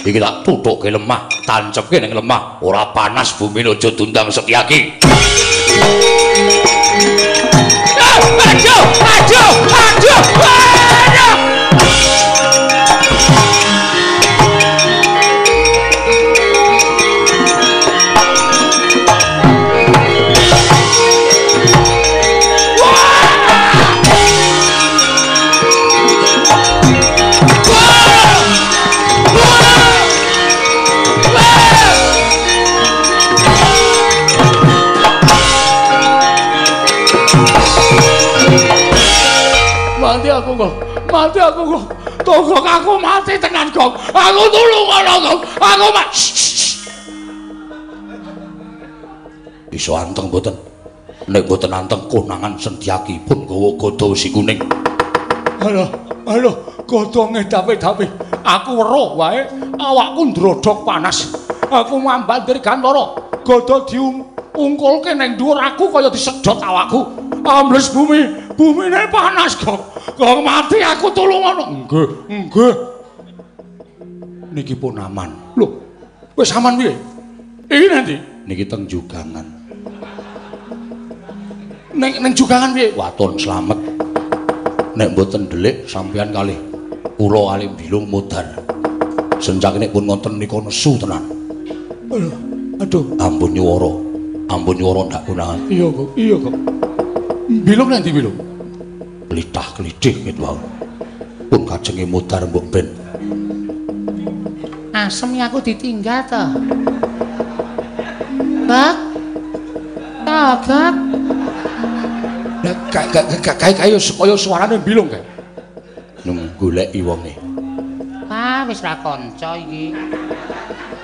Iki tak tuthukke lemah, tancepke ning lemah, ora panas bumi aja Dundang Setyaki. Aduh, aduh, aduh, aduh. Mati aku kok, mati aku kok, togok aku mati tenan kok, aku tulung ana kok, aku mati. Iso anteng mboten? Nek mboten anteng konangan Setyaki pun gawa Gada Wesi Kuning. Aduh, aduh, gada ngedapi-dapi. Aku weruh wae, awakku ndrodhok panas. Aku mambat Dirgantara, gada diungkulke ning dhuwur aku kaya disedhot awakku. Ambles bumi, bumine panas kok. Kok mati aku tulung ana. Nggih, nggih. Niki pun aman. Lho, wis aman piye? Iki nanti niki teng jugangan. Ning ning jugangan piye? Waton slamet. Nek mboten delik sampeyan kalih kula kalih bilung modar. Sencake nek pun ngonten nika nesu tenan. Aduh, aduh, ampun nyuwara. Ampun nyuwara ndak konangan. Iya kok, iya kok. Bilung nanti bilung. Klitah klithih gitu wae. Pun kajenge modar mbok ben. Asem aku ditinggal to. Bak. Tagak. Lah kae kaya suarane bilung kae. Nung goleki wonge. Wah, wis ra kanca iki.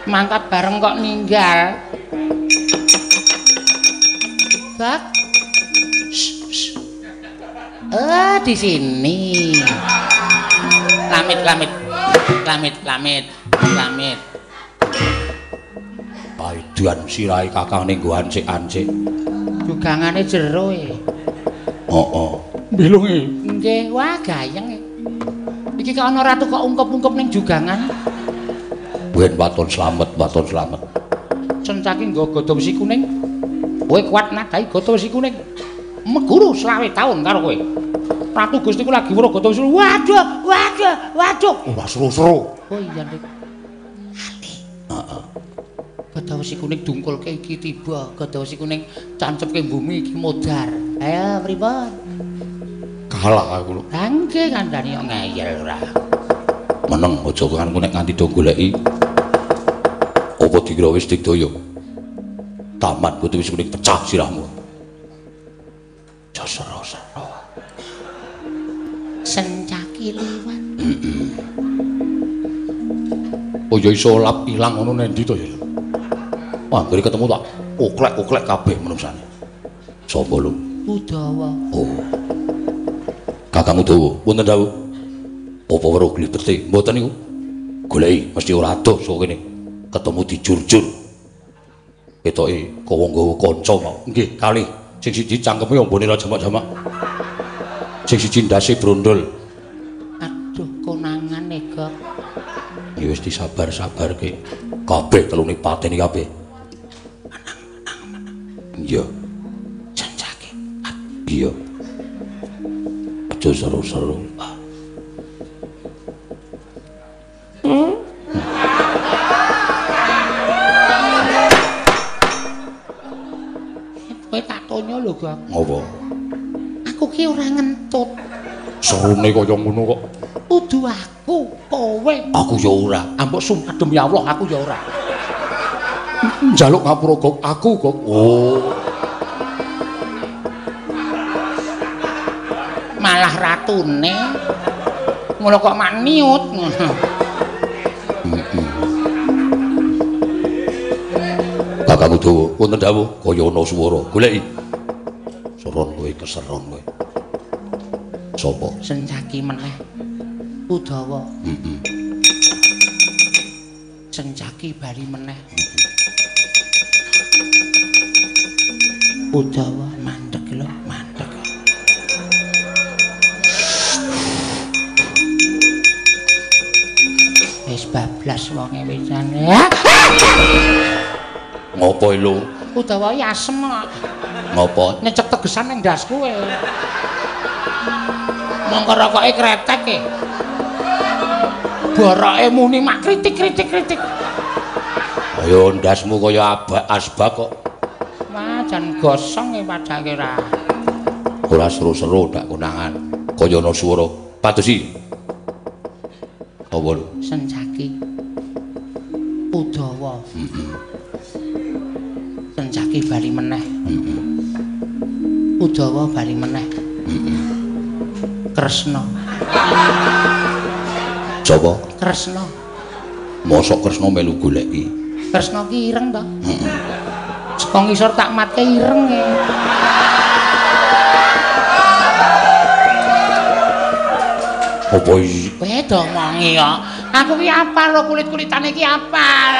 Mangkat bareng kok ninggal. Bak. Oh, di sini. Lamit, lamit. Lamit, lamit, lamit. Paidan sirahe kakang ning nggo ancik-ancik. Jugangane jero e. Heeh. Bilunge. Nggih, wah gayeng. Iki kok ana ratu kok ungkup-ungkup ning jugangan. Ben waton slamet, waton slamet. Sencaki nggo gada wesi kuning. Kowe kuat nadahi gada wesi kuning. Meguru 25 taun karo kowe. Ratu Gusti ku lagi weruh gada wesi. Waduh, waduh, waduh. Ora seru-seru. Oh iya, Dik. Ati. Heeh. Gada wesi kuning dungkulke iki tiba, gada wesi kuning cancepke bumi iki modar. Ayo pripun? Kalah aku lho. Lah nggih kandhani kok ngeyel ora. Meneng aja kanku nek nganti do goleki. Apa dikira wis digdaya? Taman kudu wis kuning pecah sirahmu. Aja sero-sero. Sencaki liwat. Oh ya iso lap ilang ngono nendi to ya. Wah, anggere ketemu tak oklek-oklek kabeh menungsane. Sapa lho? Udawa. Oh. Kakang Udawa, wonten dawuh. Apa weruh glibete? Mboten niku. Goleki mesti ora adoh saka kene. Ketemu dijurjur. Ketoke kowe nggawa kanca mau. Nggih, kalih. Sing siji cangkeme ombone ra jamak-jamak. Sing siji ndase brondol. Aduh, konangane, Gok. Ya wis disabar-sabarke. Kabeh telune pateni kabeh. Iya. Sencake. Iya. Aja seru-seru. Kowe tak tonya lho, Gok. Ngopo? Aku ki ora ngentut. Serune kaya ngono kok. Udu aku, kowe. Aku ya ora. Ambok sumpah demi Allah aku ya ora. Njaluk ngapura Gok, aku Gok. Oh. Malah ratune. Ngono kok mak niut. Kakang Udawa, wonten dawuh kaya ana swara. Goleki. Seron kowe keseron kowe. Sapa? Sencaki meneh. Udawa. Heeh. Sencaki bali meneh. Udawa mandeg lho, mandeg. Wis bablas wonge wisane. Ngopo lho? Udawa iki asem kok. Ngopo? Nyecek tegesan ning ndasku kowe. Mongko rokoke kretek e. Boroke muni mak kritik kritik kritik. Ayo ndasmu kaya abak asbak kok. Wah, jan gosong e padake ra. Ora seru-seru ndak konangan. Kaya ana swara. Padusi. Apa lho? Sencaki. Udawa. Heeh. Sencaki bali meneh. Heeh. Udawa bali meneh. Heeh. Kresna. Sapa? Kresna. Mosok Kresna melu goleki. Kresna ki ireng to? Heeh. Saka ngisor tak matke ireng e. Apa iki? Kowe domongi kok. Aku ki apal lho kulit-kulitane iki apal.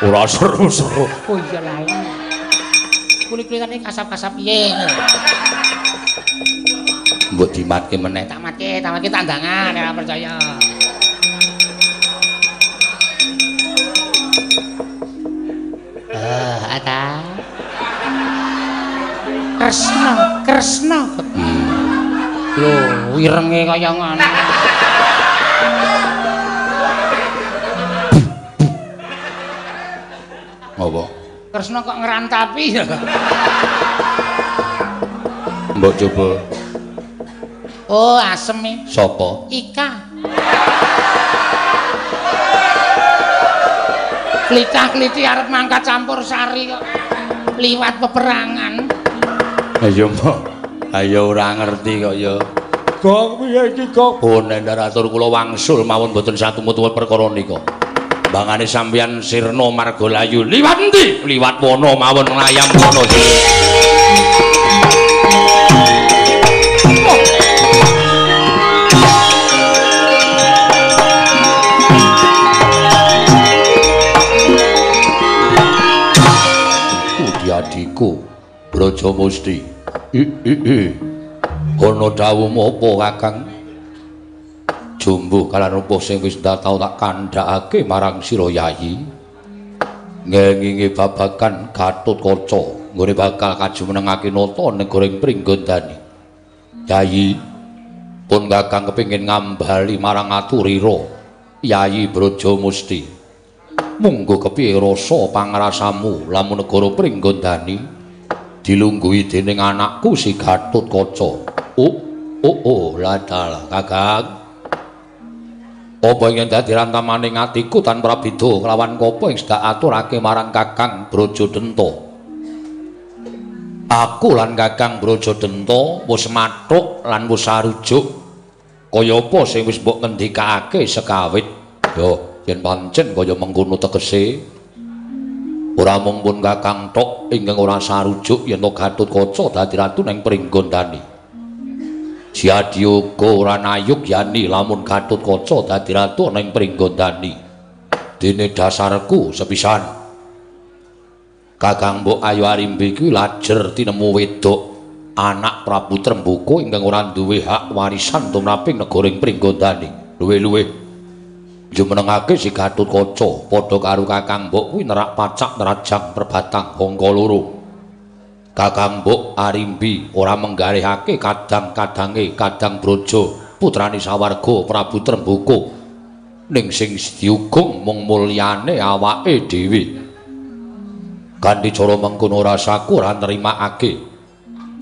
Ora seru-seru. Oh iya lali. Kulit-kulitane kasap-kasap piye ngono. Mbok dimatke meneh. Tak matke tandangan ora percaya. Ata. Kresna, Kresna. Lho, irenge kaya ngono. Apa? Kresna kok ngrantapi ya. Mbok coba. Oh, asem e. Sapa? Ika. Klitah-kliti arep mangkat campur sari kok liwat peperangan. Ayo, Mbok. Ayo ora ngerti kok ya. Gong piye iki, Gong? Oh, nendar atur kula wangsul mawon mboten satumut-tumut perkara nika. Bangane sampeyan sirna marga layu. Liwat endi? Liwat wana mawon nglayam wana. Adiku Brajamusti. Ana dawuh apa Kakang? Jumbuh kalan rupa sing wis tau tak kandhakake marang sira Yayi. Ngengingi babagan Gatotkaca nggone bakal kajumenengake nata negara ing Pringgondani. Yayi, pun Kakang kepengin ngambali marang aturira Yayi Brajamusti. Munggo kepiye rasa pangrasamu lamun negara Pringgondani dilungguhi dening anakku si Gatotkaca. Oh, oh, oh, ladalah Kakang. Apa ing dadi rantamaning atiku tan prabida kelawan kapa ing sedak aturake marang Kakang Brajadenta. Aku lan Kakang Brajadenta wis mathuk lan wis sarujuk kaya apa sing wis mbok ngendikake sekawit. Yo, yen pancen kaya mengkono tegese ora mung pun Kakang tok ingkang ora sarujuk yen to Gatotkaca dadi ratu ning Pringgondani. Siadi uga ora nayuk yani lamun Gatotkaca dadi ratu ning Pringgondani. Dene dasarku sepisan. Kakang Mbok Ayu Arimbi kuwi lajer tinemu wedok anak Prabu Trembuka ingkang ora duwe hak warisan tumraping negara ing Pringgondani. Luwih-luwih jumenengake si Gatotkaca padha karo Kakang Mbok kuwi nerak pacak nerajang perbatang angka loro. Kakang Mbok Arimbi ora menggarihake kadang-kadange Kadang Braja putrane sawarga Prabu Trembuka ning sing diugung mung mulyane awake dhewe. Kanthi cara mengkono rasaku ora nrimakake.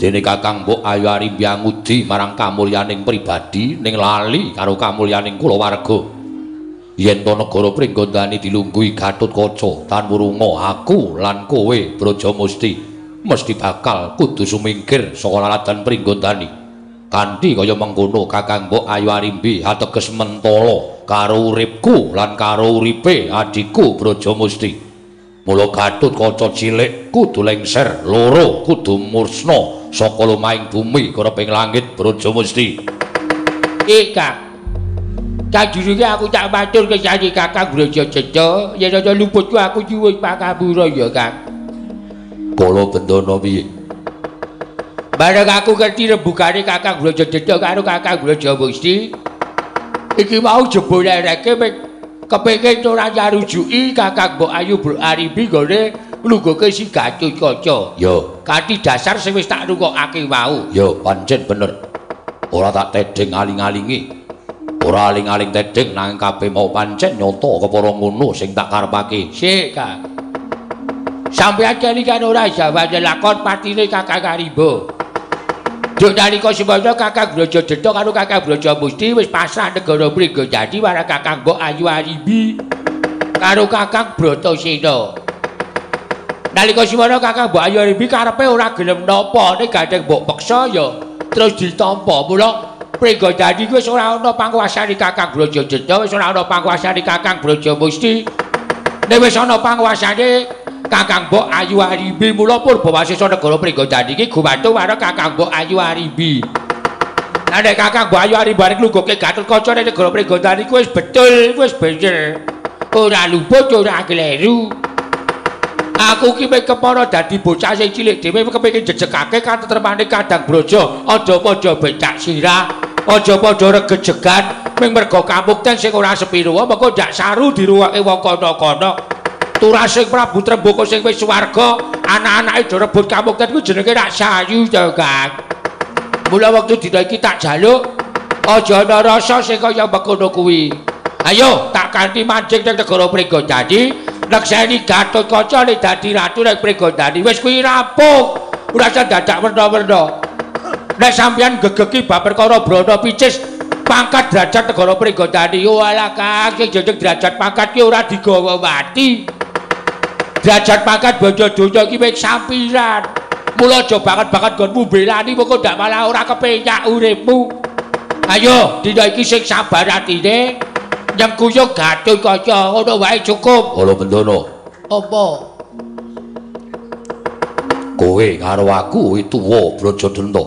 Dene Kakang Mbok Ayu Arimbi angudi marang kamulyaning pribadi ning lali karo kamulyaning kulawarga. Yen to negara Pringgondani dilungguhi Gatotkaca tanwurunga aku lan kowe Brajamusti mesti bakal kudu sumingkir saka laladan Pringgondani. Kanthi kaya mengkono Kakang Mbok Ayu Arimbi ateges mentala karo uripku lan karo uripe adhiku Brajamusti. Mula Gatotkaca cilik kudu lengser, loro kudu mursna saka lumahing bumi kereping langit Brajamusti. Kang. Sajurunge aku tak matur kesane Kakang Brajadenta, yen ana luputku aku nyuwun pangapura ya, Kang. Kala bendana piye? Bareng aku ngerti rembugane Kakang Brajadenta karo Kakang Brajamusti, iki mau jebul ereke kepengin ora nyarujuki Kakang Mbok Ayu Arimbi nggone nglungguhke si Gatotkaca. Ya, kanthi dasar sing wis tak rungokake wau. Ya, pancen bener. Ora tak tedheng aling-alingi. Ora aling-aling tedheng nanging kabeh mau pancen nyata kepara ngono sing tak karepake. Sik, Kang. Sampeyan kelingan ora jawane lakon patine Kakang Arimba. Duk nalika semana Kakang Brajadenta karo Kakang Brajamusti wis pasrah negara Pringgondani marang Kakang Mbok Ayu Arimbi karo Kakang Bratasena. Nalika semana Kakang Mbok Ayu Arimbi karepe ora gelem napa, ning gandeng mbok peksa ya terus ditampa. Mula Pringgondani wis ora ana panguwasane Kakang Brajadenta, wis ora ana panguwasane Kakang Brajamusti. Nek wis ana panguwasane Kakang Mbok Ayu Arimbi, mula purbawasesa negara Pringgondani iki gumantung marang Kakang Mbok Ayu Arimbi. Lah nek Kakang Mbok Ayu Arimbi arep nglungguhke Gatotkaca ning negara Pringgondani kuwi wis betul, wis bener. Ora luput, ora kleru. Aku ki mung kepara dadi bocah sing cilik dhewe kepengin jejegake katetremane Kadang Braja, aja padha becak sirah, aja padha regejegan mung merga kamukten sing ora sepiro, mengko ndak saru diruwake wong kono-kono. Turasing Prabu Trembaka sing wis swarga, anak-anake do rebut kamukten kuwi jenenge rak sayu to, Kang. Mula wektu dina iki tak jaluk aja ana rasa sing kaya mengkono kuwi. Ayo tak kanthi mancing ning negara Pringgondani, nekseni Gatotkaca nek dadi ratu ning Pringgondani. Wis kuwi rampung. Ora usah dadak werna-werna. Nek sampeyan gegeki bab perkara brana picis pangkat derajat negara Pringgondani, walah Kang, sing jeneng derajat pangkat ki ora digawa mati. Derajat pangkat bojo donya iki wis sampiran. Mula aja banget-banget nggonmu belani mengko ndak malah ora kepenyak uripmu. Ayo dina iki sing sabar atine nyengkuyung Gatotkaca ngono wae cukup. Kala bendana. Apa? Kowe karo aku kuwi tuwa Brajadenta.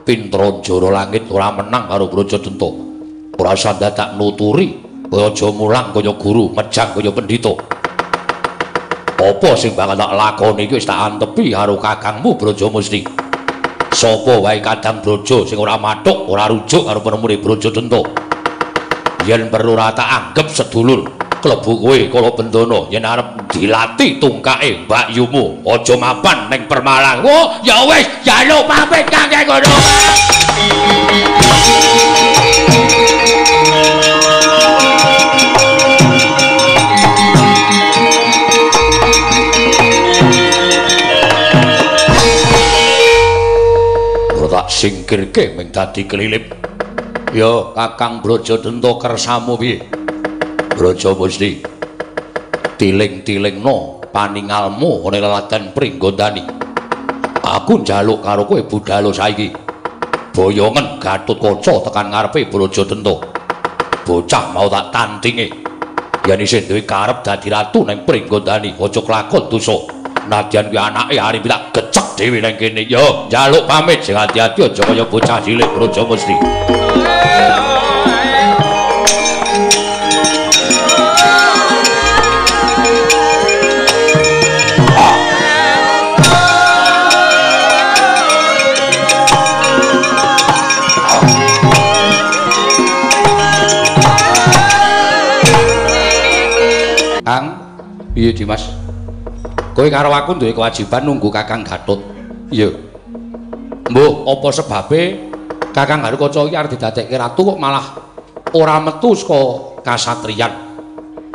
Pintra jara langit ora menang karo Brajadenta. Ora usah dadak nuturi, kowe aja mulang kaya guru, mejang kaya pendhita. Apa sing bakal tak lakoni iki wis tak antepi karo kakangmu Brajamusti. Sapa wae Kadang Braja sing ora mathuk, ora rujuk karo penemune Brajadenta. Yen perlu ora tak anggep sedulur, klebu kowe kala bendana yen arep dilati tungkake mbakyumu, aja mapan ning Permalang. Oh, ya wis, jaluk pamit Kang ngono. Tak singkirke ming dadi kelilip. Ya Kakang Brajadenta kersamu piye? Brajamusti, tiling-tilingno paningalmu ana laladan Pringgondani. Aku njaluk karo kowe budhalo saiki. Boyongen Gatotkaca tekan ngarepe Brajadenta. Bocah mau tak tantinge. Yen isih duwe karep dadi ratu ning Pringgondani, aja kelakon dosa. Nadyan kuwi anake arep tak gecek dhewe nang kene. Yo, njaluk pamit sing ati-ati aja kaya bocah cilik Brajamusti. Kang, piye Dimas? Kowe karo aku duwe kewajiban nunggu Kakang Gatot. Iya. Mbuh, apa sebabe Kakang Gatotkaca iki arep didadekke ratu kok malah ora metu saka kasatriyan.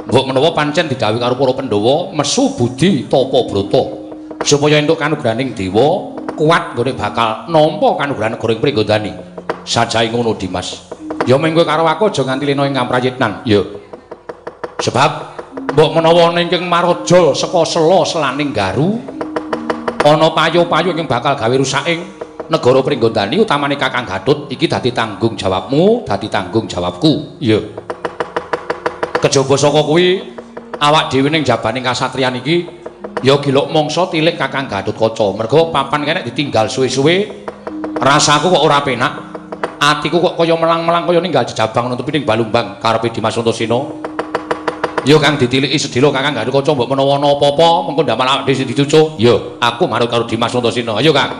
Mbok menawa pancen didhawuhi karo para Pandhawa mesu budi tapa brata supaya entuk kanugrahaning dewa Kuat nggone bakal nampa kanugrahan negara ing Pringgondani. Sajae ngono Dimas. Ya mung kowe karo aku aja nganti lena ing ngamprayitnan. Ya. Sebab mbok menawa ning Maraja saka sela selaning Garu ana payu-payu ingkang bakal gawe rusaking negara Pringgondani utamane Kakang Gatut iki dadi tanggung jawabmu, dadi tanggung jawabku. Iya. Kejaba saka kuwi awak dhewe ning jabaning kasatriyan iki ya gilok mangsa tilik Kakang Gatotkaca. Merga papan kene ditinggal suwe-suwe rasaku kok ora penak. Atiku kok kaya melang-melang kaya ninggal jejabang nutupi ning balumbang karepe Dimas Antasena. Ya kang ditiliki sedhela Kakang Gatotkaca mbok menawa ana apa-apa mengko ndamel awak dhewe sing dicucu. Ya, aku manut karo Dimas Antasena. Ayo Kang.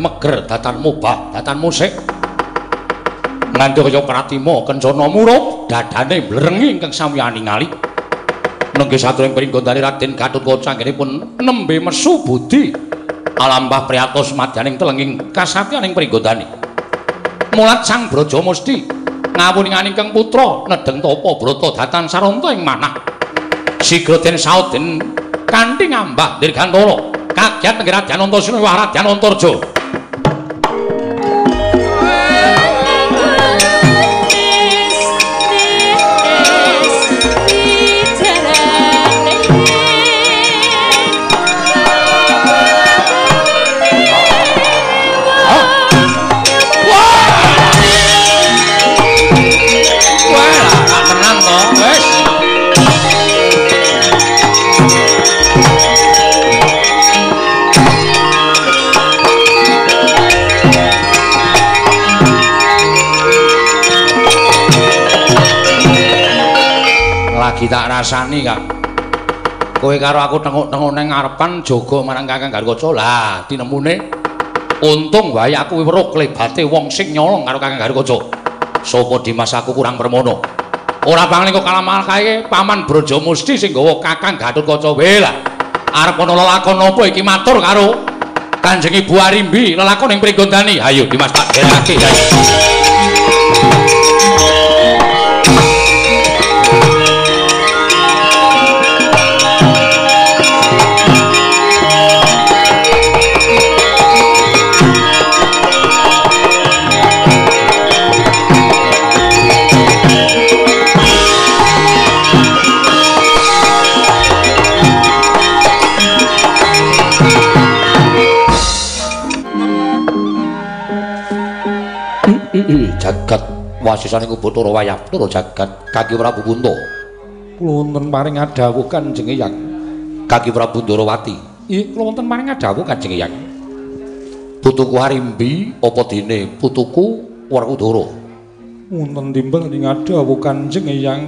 Meger datan mubah datan musik nganti kaya pratima kencana murup dadane blereng ingkang sami aningali nenggih saturing Pringgondani Raden Gatotkaca anggenipun nembe mesu budi alampah priyatos madyaning telenging kasatyaning Pringgondani mulat Sang Braja Musti ngawuningan ingkang putra nedheng tapa brata datan saranta ing manah sigra den saut den kanthi ngambah dirgantara kagiat nenggih Raden Antasena wah Raden Antarja. Lagi tak rasani Kang. Kowe karo aku tenguk-tenguk ning ngarepan jaga marang Kakang Gatotkaca. Lah tinemune untung wae aku weruh klebate wong sing nyolong karo Kakang Gatotkaca. Sapa Dimas aku kurang permono. Ora pangling kok kalamal kae Paman Braja Musti sing gawa Kakang Gatotkaca. Weh lah. Arep ana lelakon apa iki matur karo Kanjeng Ibu Arimbi lelakon ing Pringgondani. Ayo Dimas tak derekake. Jagat wasisaning Bathara Wayah Bathara jagat Kaki Prabu Punta. Kula wonten paring adhawuh Kanjeng Eyang. Kaki Prabu Ndorowati. Ih, kula wonten paring adhawuh Kanjeng Eyang. Putuku Arimbi apa dene putuku Werkudara? Wonten timbel ing adhawuh Kanjeng Eyang.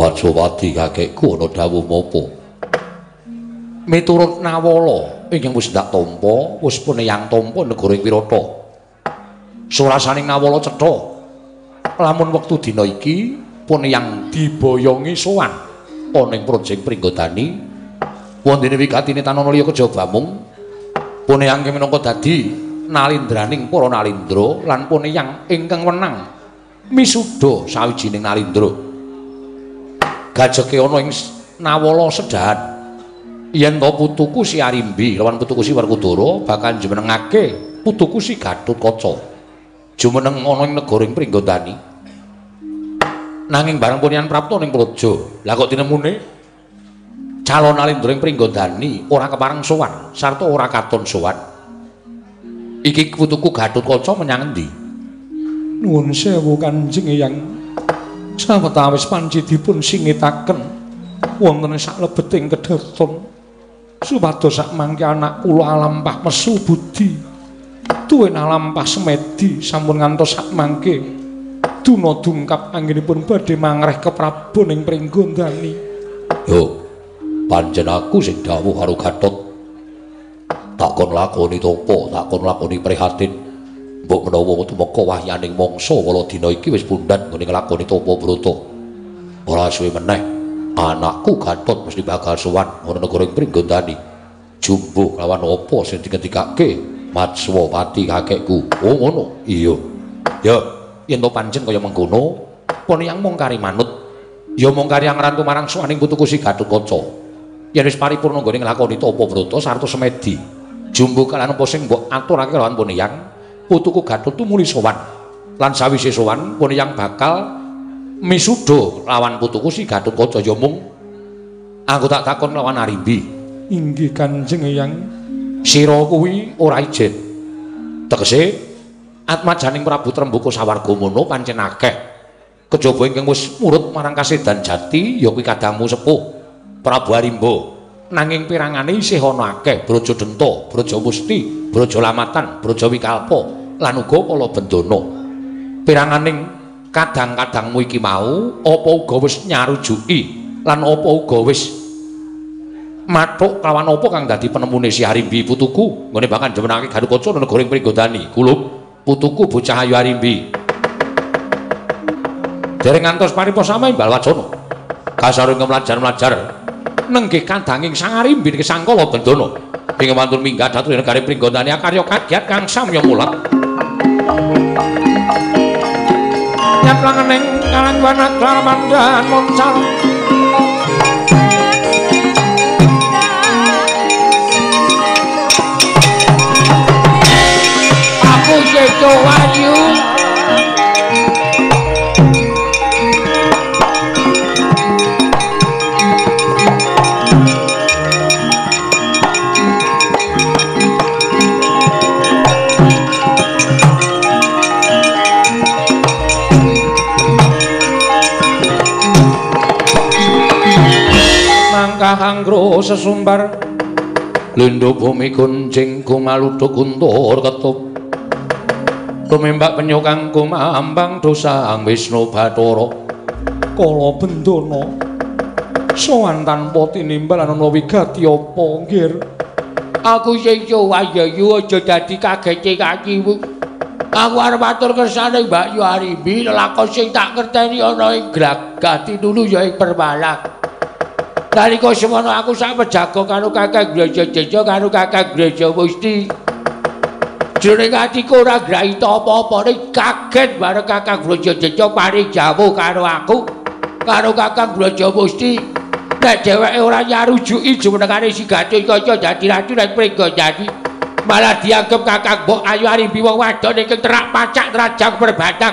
Bajawati kakekku ana dawuh menapa? Miturut Nawala ingkang wis ndak tampa, wis pun eyang tampa negara ing Wirata. Surasaning Nawala cetha lamun wektu dina iki pun yang diboyongi sowan ana ing Projeng Pringgondani wondene wigatine tanana liya kejaba mung pun yang minangka dadi nalindraning para nalindra lan pun yang ingkang wenang misuda sawijining nalindra gajeke ana ing Nawala sedahan yen to putuku si Arimbi lawan putuku si Werkudara bakal jumenengake putuku si Gatotkaca jumeneng ana ing negara ing Pringgondani. Nanging bareng punian prapta ning Praja, lah kok tinemune calon nalindra ing Pringgondani ora kepareng sowan sarta ora katon sowan. Iki putuku Gatotkaca menyang endi? Nuwun sewu Kanjeng Eyang. Sawetawis panci dipun singitaken Wonten saklebeting kedhaton supados sak mangke anak kula alampah mesu budi tuwin alampah semedi sampun ngantos sak mangke duna dungkap anggenipun badhe mangreh keprabon ing Pringgondani. Yo, pancen aku sing dawuh karo Gatot. Takon lakoni topo, takon lakoni prihatin. Mbok menawa tumeka wahyaning mangsa kala dina iki wis pundhat nggone nglakoni tapa brata. Ora suwe meneh anakku Gatot mesti bakal sowan ana negara ing Pringgondani. Jumbuh lawan apa sing dikendikake Matswapati kakekku. Oh ngono. Iya. Ya, yen to pancen kaya mengkono, Poniyang mung kari manut. Ya mung kari angrantu marang sowaning putuku si Gatotkaca. Yen wis paripurna nggone nglakoni tapa brata sarta semedi. Jumbuh kalan apa sing mbok aturake lawan Poniyang, putuku Gatot tumuli sowan. Lan sawise sowan, Poniyang bakal misuda lawan putuku si Gatotkaca. Ya mung aku tak takon lawan Arimbi. Inggih Kanjeng Eyang. Sira kuwi ora ijen. Tegese atmajaning Prabu Trembaka sawarga mono pancen akeh. Kejaba ingkang wis murut marang kasedan jati ya kuwi kadangmu sepuh Prabu Arimba. Nanging pirangane isih ana akeh Braja Denta, Braja Musti, Braja Lamatan, Braja Wikalpa lan uga Kalabendana. Piranganing kadang-kadangmu iki mau apa uga wis nyarujuki lan apa uga wis mathuk kawan apa kang dadi penemune si Arimbi putuku nggone bakal njemenake Gatotkaca negara ing Pringgondani. Kulub putuku bocah ayu Arimbi. Dereng ngantos paripa sami imbal wacana. Kasarung mlajar-mlajar nenggih kadanging Sang Arimbi niki Sang Kalabendana. Ing wantun minggah dhateng negari Pringgondani akarya kagiat kang samya mulat. Nyaplangening kalang wana klamandan moncal. Aku Seto Wahyu. Mangkah sesumbar lindho bumi kuncing kumaluduk guntur ketup tumembak penyu kang kumambang dosa Wisnu Bathara Kalabendana sowan tanpa tinimbal ana wigati apa nggir. Aku Seto Wahyu aja dadi kagete kakimu. Aku arep matur kersane Mbak Yu Arimbi lelakon sing tak ngerteni ana ing glagah tinulu ya ing Permalang. Nalika semono aku sak pejago karo Kakang Brajadeja karo Kakang Brajamusti. Jroning atiku ora graita apa-apa ning kaget bareng Kakang Brajadeja paring jawuh karo aku karo Kakang Brajamusti. Nek dheweke ora nyarujuki jumenengane si Gatotkaca dadi ratu nek Pringgondani, malah dianggep Kakang Mbok Ayu Arimbi wong wadon ingkang terak pacak trajang perbatang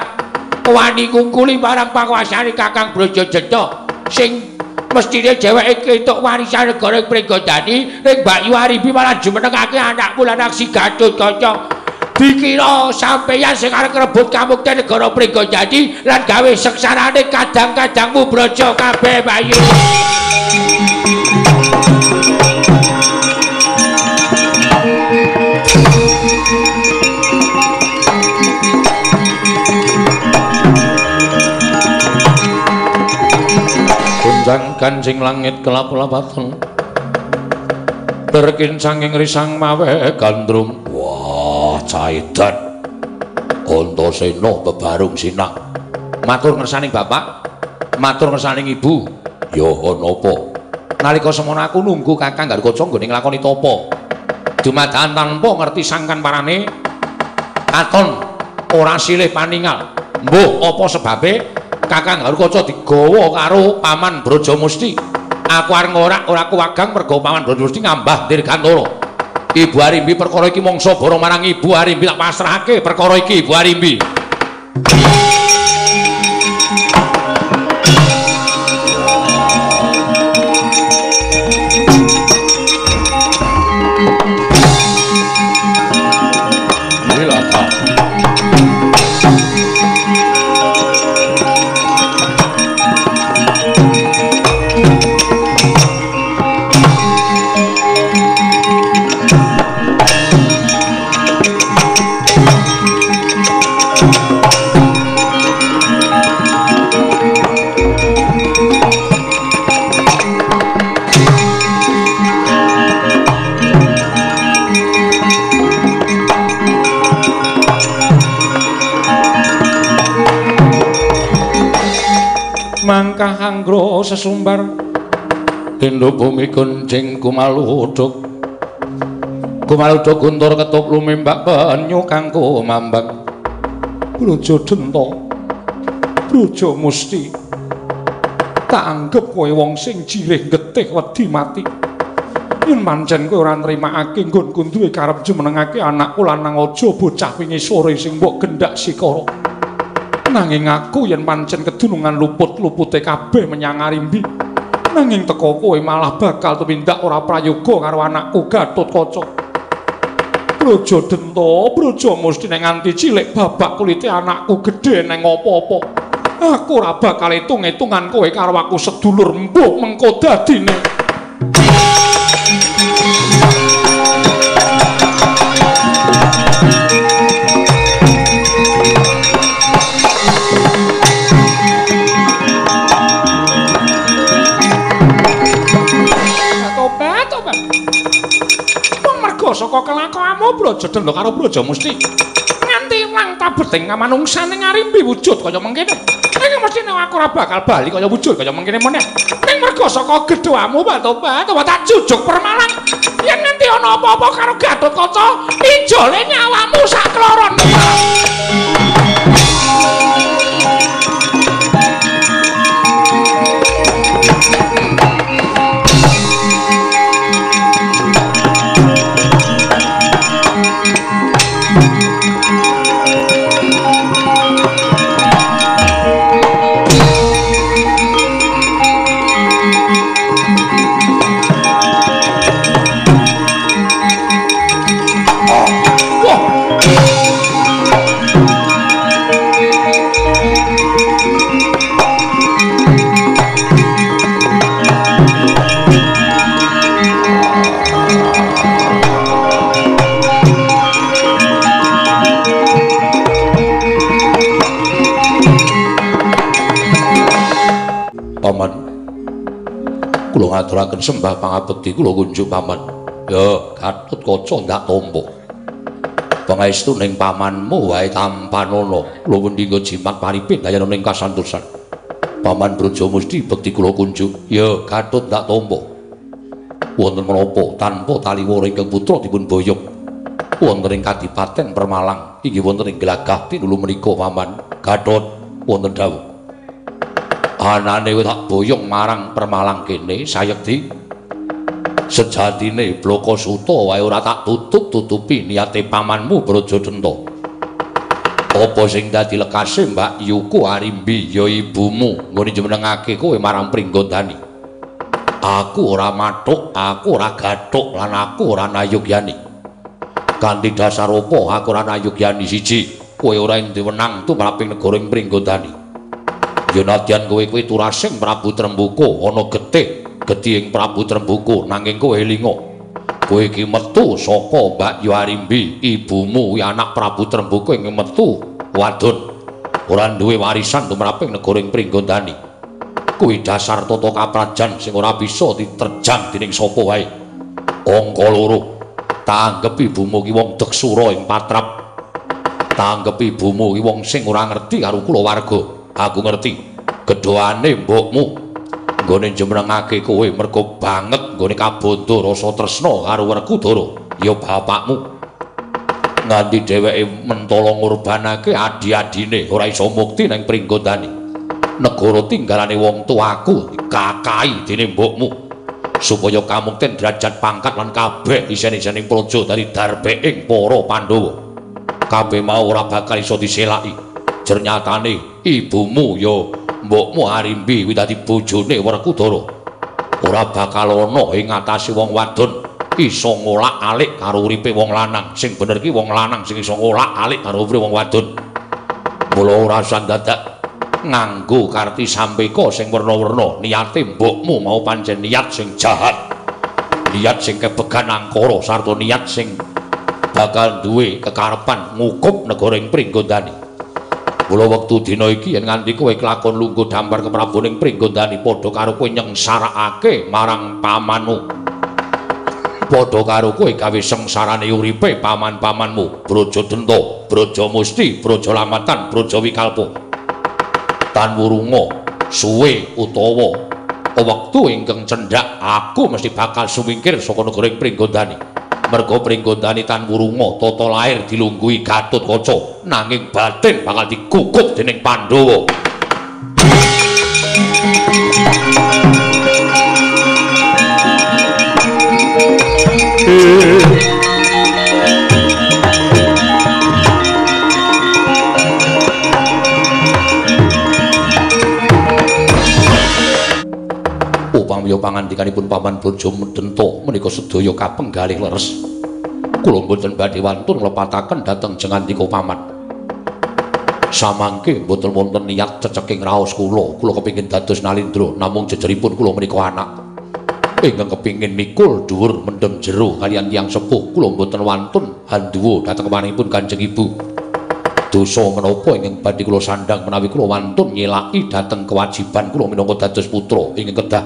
wani ngungkuli marang panguasane Kakang Brajadeja sing mestine dheweke ketuk warisan negara ing Pringgondani ning Mbak Yu Arimbi malah jumenengake anakmu lanang si Gatotkaca. Dikira sampeyan sing arep ngrebut kamukten negara Pringgondani lan gawe seksarane kadang-kadangmu braja kabeh Mbak Yu. Gonjang kancing langit kelap-lapaten terkincanging risang mawe gandrung. Wah, caidan Antasena bebarung sinang. Matur ngersaning bapak, matur ngersaning ibu. Ya ana apa? Nalika semono aku nunggu Kakang Gatotkaca nggone nglakoni tapa. Dumadakan tanpa ngerti sangkan parane katon ora silih paningal. Mbuh apa sebabe Kakang Gatotkaca digawa karo Paman Brajamusti. Aku arep ngorak ora kuwagang mergo Paman Brajamusti ngambah Dirgantara. Ibu Arimbi perkara iki mangsa borong marang Ibu Arimbi tak pasrahake perkara iki Ibu Arimbi. Mangkah anggra sesumbar tindha bumi gonjing kumaluduk. Kumaluduk guntur ketuk lumimbak banyu kang kumambang. Braja Denta, Braja Musti, tak anggep kowe wong sing jirih getih wedi mati. Yen pancen kowe ora nrimakake nggonku duwe karep jumenengake anakku lanang aja bocah wingi sore sing mbok gendhak sikara. Nanging aku yen pancen kedunungan luput-lupute kabeh menyang Arimbi, nanging teko kowe malah bakal tumindak ora prayoga karo anakku Gatotkaca. Braja Denta, Braja Musti nek nganti cilik babak kulite anakku gedhe neng apa-apa. Aku ora bakal etung-etungan kowe karo aku sedulur mbuh mengko dadine. Tobat, tobat. Wong mergo saka kelakuanmu Braja Denta karo Braja Musti nganti ilang tabeting kamanungsan ning Arimbi wujud kaya mengkene. Ning mesti nek aku ora bakal bali kaya wujud kaya mengkene meneh. Ning mergo saka gedhamu tobat, tobat tak jujuk Permalang. Yen nganti ana apa-apa karo Gatotkaca, ijole nyawamu sak kloron. Paman, kula ngaturaken sembah pangabekti kula kunjuk paman. Ya, Gatotkaca ndak tampa. Pangaestu ning pamanmu wae tampanana. Kula wendinga jimat paripin dayana ning kasantosan. Paman Braja Musti bekti kula kunjuk. Ya, Gatot ndak tampa. Wonten menapa tanpa taliwara ingkang putra dipun boyong wonten ing Kadipaten Permalang inggih wonten ing Glagah tinulu menika paman. Gatot wonten dawuh. Anane kowe tak boyong marang Permalang kene sayekti. Sejatine Blaka Suta wae ora tak tutup-tutupi niate pamanmu Braja Denta. Apa sing dadi lekase Mbak Yuku Arimbi ya ibumu nggone jumenengake kowe marang Pringgondani. Aku ora mathuk, aku ora gathuk lan aku ora nayugyani. Kanthi dasar apa aku ora nayugyani siji, kowe ora duwe wenang tumraping negara ing Pringgondani. Ya nadyan kowe kuwi turasing Prabu Trembuka ana getih, getih ing Prabu Trembuka nanging kowe elinga. Kowe iki metu saka Mbak Yu Arimbi, ibumu kuwi anak Prabu Trembuka ing metu wadon. Ora duwe warisan tumraping negara ing Pringgondani. Kuwi dasar tata kaprajan sing ora bisa diterjang dening sapa wae. Angka loro, tak anggep ibumu ki wong deksura ing patrap. Tak anggep ibumu ki wong sing ora ngerti karo kulawarga. Aku ngerti gedhoane mbokmu nggone jumenengake kowe mergo banget nggone kabondo rasa tresna karo Werkudara ya bapakmu nganti dheweke mentala ngurbanake adi-adine ora iso mukti nang Pringgondani. Negara tinggalane wong tuaku dikakai dening mbokmu supaya kamukten derajat pangkat lan kabeh isen-isening praja dari darbeking para Pandhawa. Kabeh mau ora bakal iso diselaki. Jernyatane ibumu ya mbokmu Arimbi kuwi dadi bojone Werkudara. Ora bakal ana ing atase wong wadon iso ngolak-alik karo uripe wong lanang. Sing bener ki wong lanang sing iso ngolak-alik karo uripe wong wadon. Mula ora usah dadak nganggo karti sampeka sing werna-werna. Niate mbokmu mau pancen niat sing jahat, niat sing kebegan angkara sarta niat sing bakal duwe kekarepan ngukup negara ing Pringgondani. Mula wektu dina iki yen nganti kowe kelakon lungguh dampar keprabon ing Pringgondani padha karo kowe nyengsarake marang pamanmu. Padha karo kowe gawe sengsarane uripe paman-pamanmu, Braja Denta, Braja Musti, Braja Lamatan, Braja Wikalpa. Tan wurunga Suwe utawa wektu ingkang cendhak aku mesti bakal sumingkir saka negara ing Pringgondani. Merga Pringgondani tan wurunga tata lair dilungguhi Gatotkaca nanging batin bakal dikukup dening Pandhawa. Upami pangandikanipun Paman Brajadenta menika sedaya kapenggalih leres. Kula mboten badhe wantun nglepataken dhateng jengandika paman. Samangke mboten wonten niat ceceking raos kula, kula kepingin dados nalindra namung jejeripun kula menika anak ingkang kepingin mikul dhuwur mendem jero kaliyan tiyang sepuh. Kula mboten wantun handuwa dhateng keparingipun Kanjeng Ibu. Dosa menapa ingkang badhe kula sandhang menawi kula wantun nyelaki dhateng kewajiban kula minangka dados putra ingkang kedah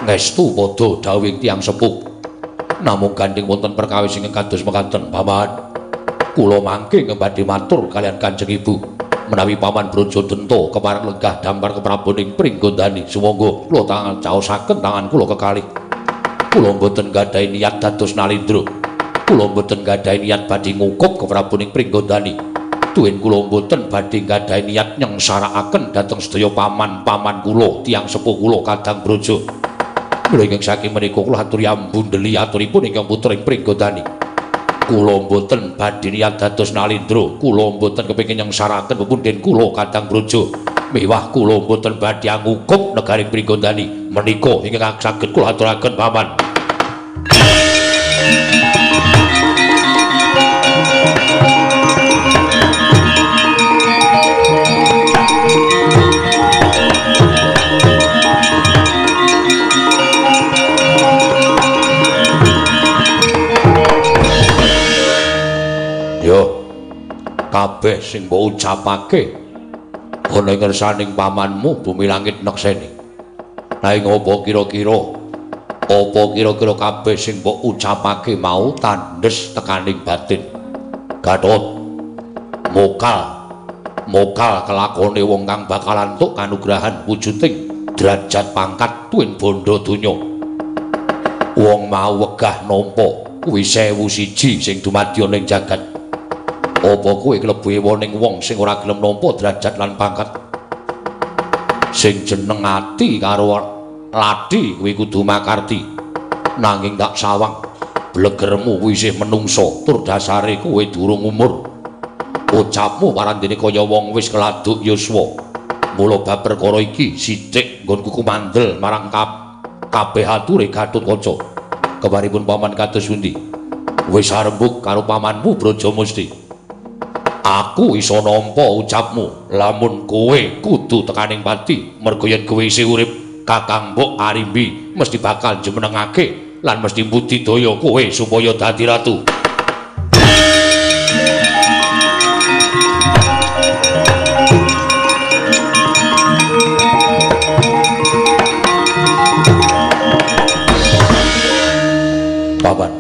ngestu padha dawuhing tiyang sepuh. Namung gandheng wonten perkawis ingkang kados mekaten, Paman. Kula mangke ingkang badhe matur kaliyan Kanjeng Ibu menawi Paman Brajadenta kepareng lenggah dampar keprabon ing Pringgondani. Sumangga kula tangan caosaken tangan kula kekalih. Kula mboten gadhahi niat dados nalindra. Kula mboten gadhahi niat badhe ngukup keprabon ing Pringgondani. Tuwin kula mboten badhe gadhahi niat nyengsarakaken dhateng sedaya paman-paman kula, tiyang sepuh kula Kadang Braja. Kula ingkang saking menika kula aturi ambundeli aturipun ingkang putra ing Pringgondani. Kula mboten badhe niat dados nalindra, kula mboten kepengin nyengsaraken pepundhen kula Kadang Braja. Mewah kula mboten badhe angukup negari Pringgondani. Menika ingkang saged kula aturaken Paman. Yo, kabeh sing mbok ucapake ana ing ngersaning pamanmu bumi langit nekseni. Nanging apa kira-kira kabeh sing mbok ucapake mau tandhes tekaning batin. Gatot, mokal kelakone wong kang bakal antuk kanugrahan wujuding derajat pangkat tuwin bondo donya. Wong mau wegah nampa kuwi 1001 sing dumadya ning jagat. Apa kowe klebu ewoning wong sing ora gelem nampa derajat lan pangkat? Sing jeneng ati karo ladi kuwi kudu makarti. Nanging tak sawang blegermu kuwi isih menungsa tur dasare kowe durung umur. Ucapmu parandene kaya wong wis keladuk yuswa. Mula bab perkara iki sithik nggonku kumandel marang kabeh ature Gatotkaca. Keparipun paman kados pundi? Wis arembug karo pamanmu Brajamusti. Aku iso nampa ucapmu lamun kowe kudu tekaning pati, merga yen kowe isih urip kakang mbok Arimbi mesti bakal jumenengake lan mesti budidaya kowe supaya dadi ratu. Paman,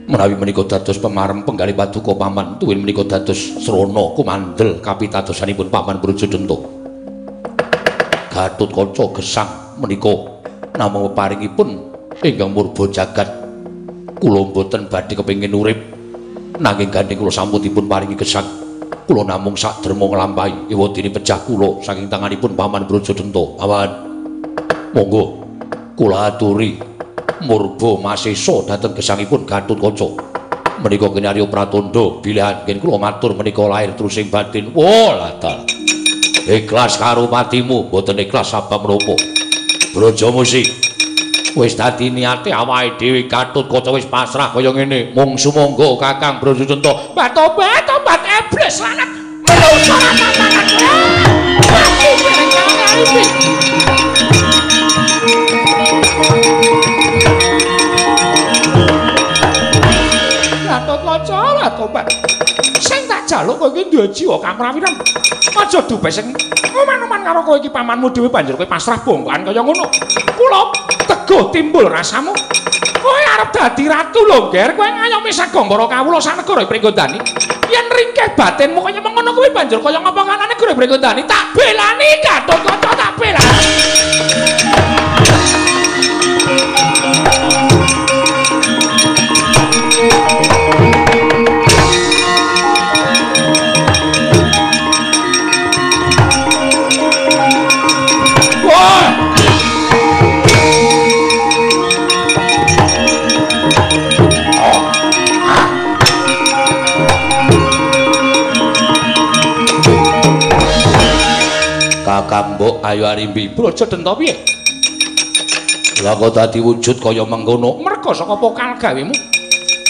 menawi menika dados pemarem penggalih paduka paman, tuwin menika dados srana kumandel kapitadosanipun Paman Brajadenta. Gatotkaca gesang menika namung peparingipun ingkang murba jagat. Kula mboten badhe kepengin urip, nanging gandheng kula sampun dipun paringi gesang. Kula namung sakderma nglampahi ewadene pejah kula saking tanganipun Paman Brajadenta. Paman, monggo kula aturi murba masesa dhateng gesangipun Gatotkaca. Menika kinarya pratandha bilih anggen kula matur menika lair trusing batin. Wah, latar. Ikhlas karo patimu, mboten ikhlas sabab menapa? Brajamusti, wis dadi niate awake dhewe Gatotkaca wis pasrah kaya ngene. Mung sumangga Kakang Brajadenta. Tobat, tobat iblis lanat menungso rata-rata. Mati bareng karo Arimbi. Gatotkaca lah tobat. Sing tak jaluk kowe iki duwe jiwa kamrawiran. Aja dupe sing oman-oman karo kowe iki pamanmu dhewe banjur kowe pasrah bongkoan kaya ngono. Kula teguh timbul rasamu. Kowe arep dadi ratu lho, Nger. Kowe ngayomi sagung para kawula sanegara Pringgondani. Yen ringkeh batinmu kaya mengono kuwi banjur kaya ngapa kanane negara Pringgondani tak belani Gatotkaca. Kakang Mbok Ayu Arimbi Braja Denta piye? Lah kok dadi wujud kaya mengkono? Merga saka pokal gawemu.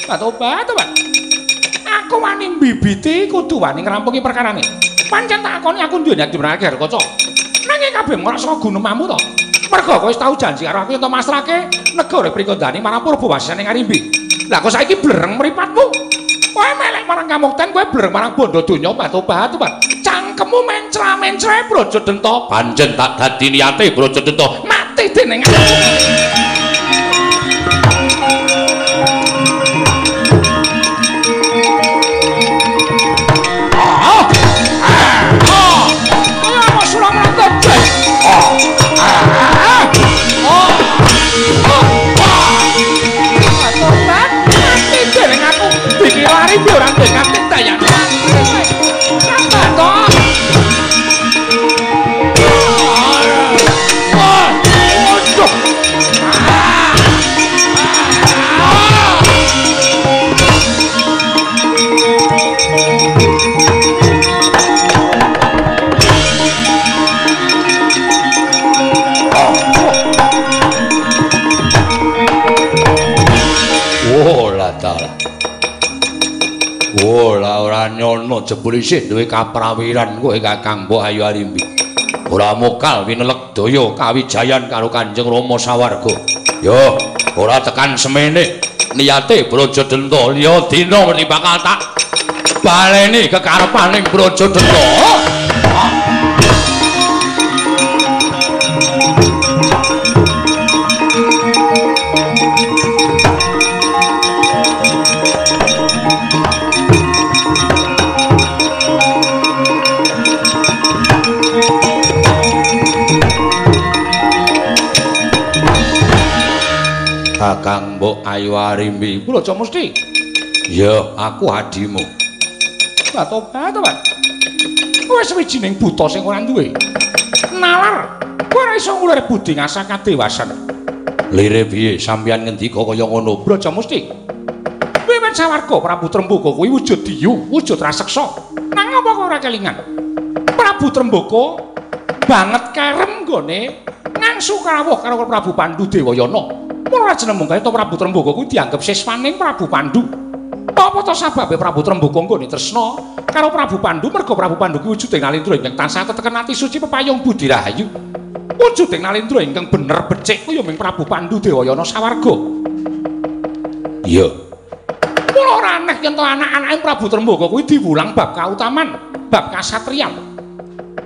Tobat, tobat. Aku wani mbibiti kudu wani ngrampungi perkarane. Pancen tak akoni aku duwe niat dimrake Garukaca. Nanging kabeh ora saka gunemamu to. Merga kowe wis tau janji karo aku yen to masrahke negara Prikondani marang Purbawasane Arimbi. Lah kok saiki blereng mripatmu? Kowe melek marang kamukten, kowe blereng marang bondo donya. Tobat, tobat. Cangkemmu mencra-mencra Braja Denta. Pancen tak dadi niate Braja Denta. Mati dening aku. Nyono jebul isih duwe kaprawiran kowe Kakang Mbok Ayu Arimbi. Ora mokal winelek daya kawijayan karo Kanjeng Rama sawarga. Yo, ora tekan semene niate Braja Denta liya dina mesti bakal tak baleni kekarepaning Braja Denta. Kakang Mbok Ayu Arimbi Braja Musti. Ya, aku adimu. Tobat, tobat. Kowe sawijining buta sing ora duwe nalar. Kowe ora iso ngulir budi ngasah kadewasan. Lire piye sampeyan ngendika kaya ngono Braja Musti? Wiwit sawarga Prabu Trembaka kuwi wujud diyu, wujud raseksa. Nang apa kowe ora kelingan? Prabu Trembaka banget kerem nggone ngangsu kawuh karo Prabu Pandu Dewayana. Mula jeneng kaya Prabu Trembaka kuwi dianggep siswaning Prabu Pandu. Apa to sababe Prabu Trembaka nggone tresna karo Prabu Pandu? Merga Prabu Pandu kuwi wujuding nalindra ingkang tansah teteken ati suci pepayung budi rahayu. Wujuding nalindra ingkang bener becik kuwi ya ming Prabu Pandu Dewayana sawarga. Iya. Mula ora aneh yen to anak-anake Prabu Trembaka kuwi diwulang bab kautaman, bab kasatriyan.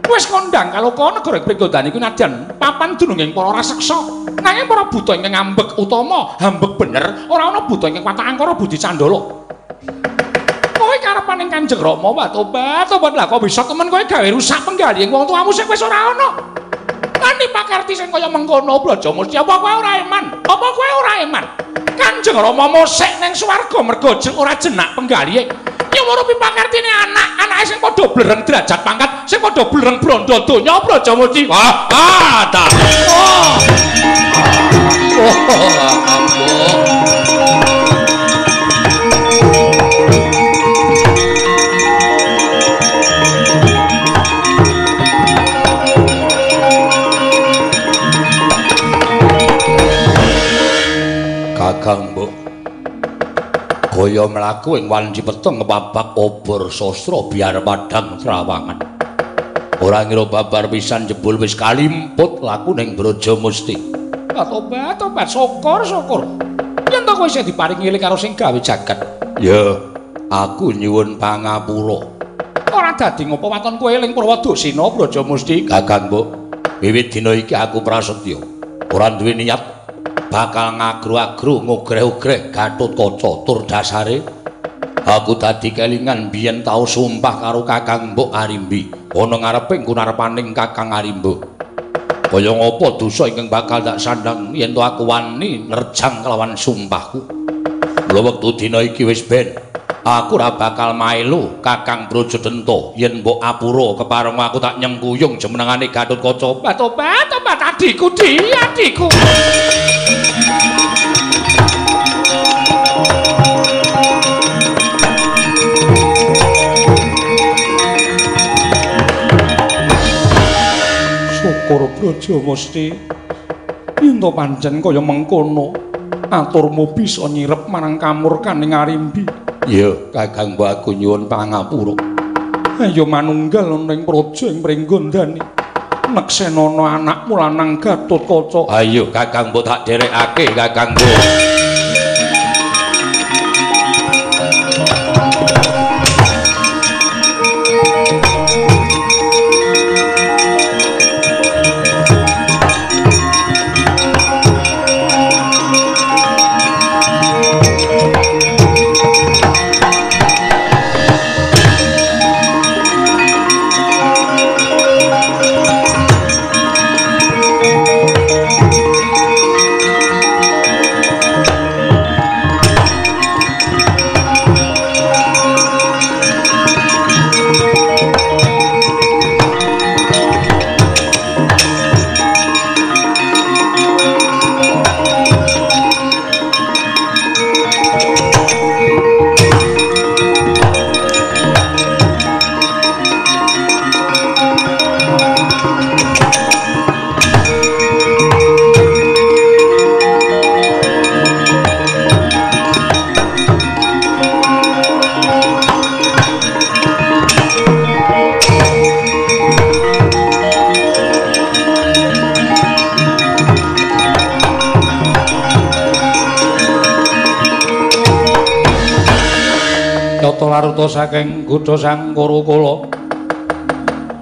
Wis kondang kaloka negara Pringgondani kuwi nadyan papan dununging para raseksa. Nanging para buta ingkang ambek utama, ambek bener, ora ana buta ingkang watak angkara budi candala. Kowe karepaning Kanjeng Rama, tobat, tobat lah kok bisa temen kowe gawe rusak penggalihing wong tuamu sing wis ora ana. Lan pakarti sing kaya mengkono Braja Musti, apa kowe ora eman? Apa kowe ora eman? Kanjeng Rama mosek ning swarga merga ora jenak penggalihe. Nyuwun pipakartine anak-anake sing padha blereng derajat pangkat, sing padha blereng brandha donya Braja Musti. Ah, ah, ta. Oh. Oh, ampun. Kakang Mbok kaya mlaku ing wanci peteng ngebabak obor sastra biar padhang trawangan. Ora ngira babar pisan jebul wis kalimput laku ning Braja Musti. Tobat, tobat, syukur, syukur. Yen to kowe isih diparingi eling karo sing gawe jagat. Ya, aku nyuwun pangapura. Ora dadi ngopo waton kowe eling Purwadasina Braja Musti. Kakang Mbok, wiwit dina iki aku prasetya. Ora duwe niat bakal ngagro-agro ngogreh-ogreh Gatotkaca tur dasare aku dadi kelingan biyen tau sumpah karo Kakang Mbok Arimbi ana ngareping kunarepaning Kakang Arimba. Kaya ngapa dosa ingkang bakal tak sandhang yen to aku wani nerjang kelawan sumpahku. Mula wektu dina iki wis ben aku ora bakal maelu Kakang Braja Denta yen mbok apura kepareng aku tak nyengkuyung jumenengane Gatotkaca. Tobat, tobat adikku, di adikku. Syukur Braja Musti. Yen to pancen kaya mengkono, aturmu bisa nyirep marang kamurkaning Arimbi. Iya, Kakang Mbok aku nyuwun pangapura. Ayo manunggal ana ing praja ing Pringgondani. Neksenana anakmu lanang Gatotkaca. Ayo Kakang Mbok tak dherekake Kakang Mbok. Laruta saking kutha Sang Kurukula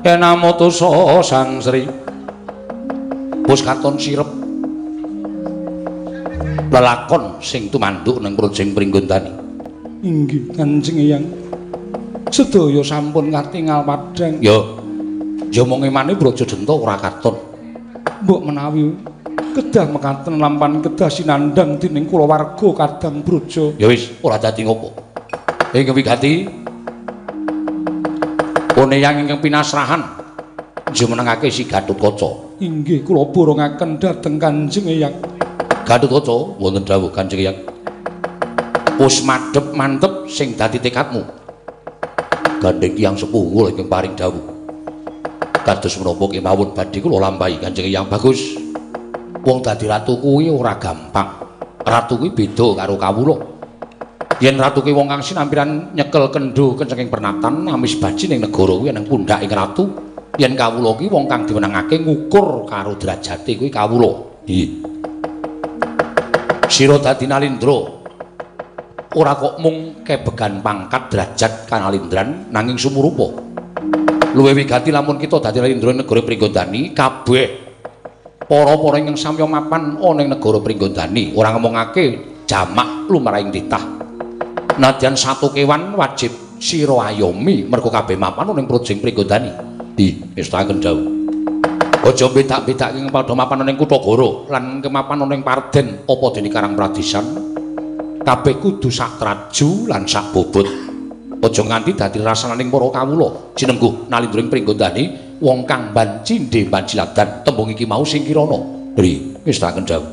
Enamatusa Sang Sri wis katon sirep lelakon sing tumanduk ning Projeng Pringgondani. Inggih Kanjeng Eyang, sedaya sampun katingal padhang. Ya, ya mung emane Brajadenta ora katon. Mbok menawi kedah mekaten lampan kedah sinandhang dening kulawarga kadang Braja. Ya wis, ora dadi ngopo. Ing wigati Poneyang ingkang pinasrahan jumenengake si Gatotkaca. Inggih kula borongaken dhateng Kanjeng Eyang. Gatotkaca wonten dawuh Kanjeng Eyang. Wis madhep mantep sing dadi tekadmu. Gandheng tiyang sepuh kula ingkang paring dawuh. Kados menapa kemawon badhe kula lampahi Kanjeng Eyang. Bagus. Wong dadi ratu kuwi ora gampang. Ratu kuwi beda karo kawula. Yen ratu ki wong kang sinampiran nyekel kendho kencenging pernatan amis baji ning negara kuwi nang pundhaking ratu. Yen kawula ki wong kang diwenangake ngukur karo derajate kuwi kawula. Iya. Sira dadi Nalindra ora kok mung kebegan pangkat derajat kanalindran nanging sumurupa. Luwih wigati lamun kita dadi Nalindra negara Pringgondani kabeh para-para ingkang samya mapan ana ing negara Pringgondani ora ngomongake jamak lumrahing titah. Nadyan satu kewan wajib sira ayomi mergo kabeh mapan ning Projeng Pringgondani. Di ngestakaken dawuh. Aja bedak-bedake padha mapan ning Kutagara lan kemapan ning Parden apa dene Karang Pradisan. Kabeh kudu sak traju lan sak bobot. Aja nganti dadi rasananing para kawula. Cinengguh Nalindra ing Pringgondani wong kang bancindhe banciladan tembung iki mau sing kirana. Ri ngestakaken dawuh.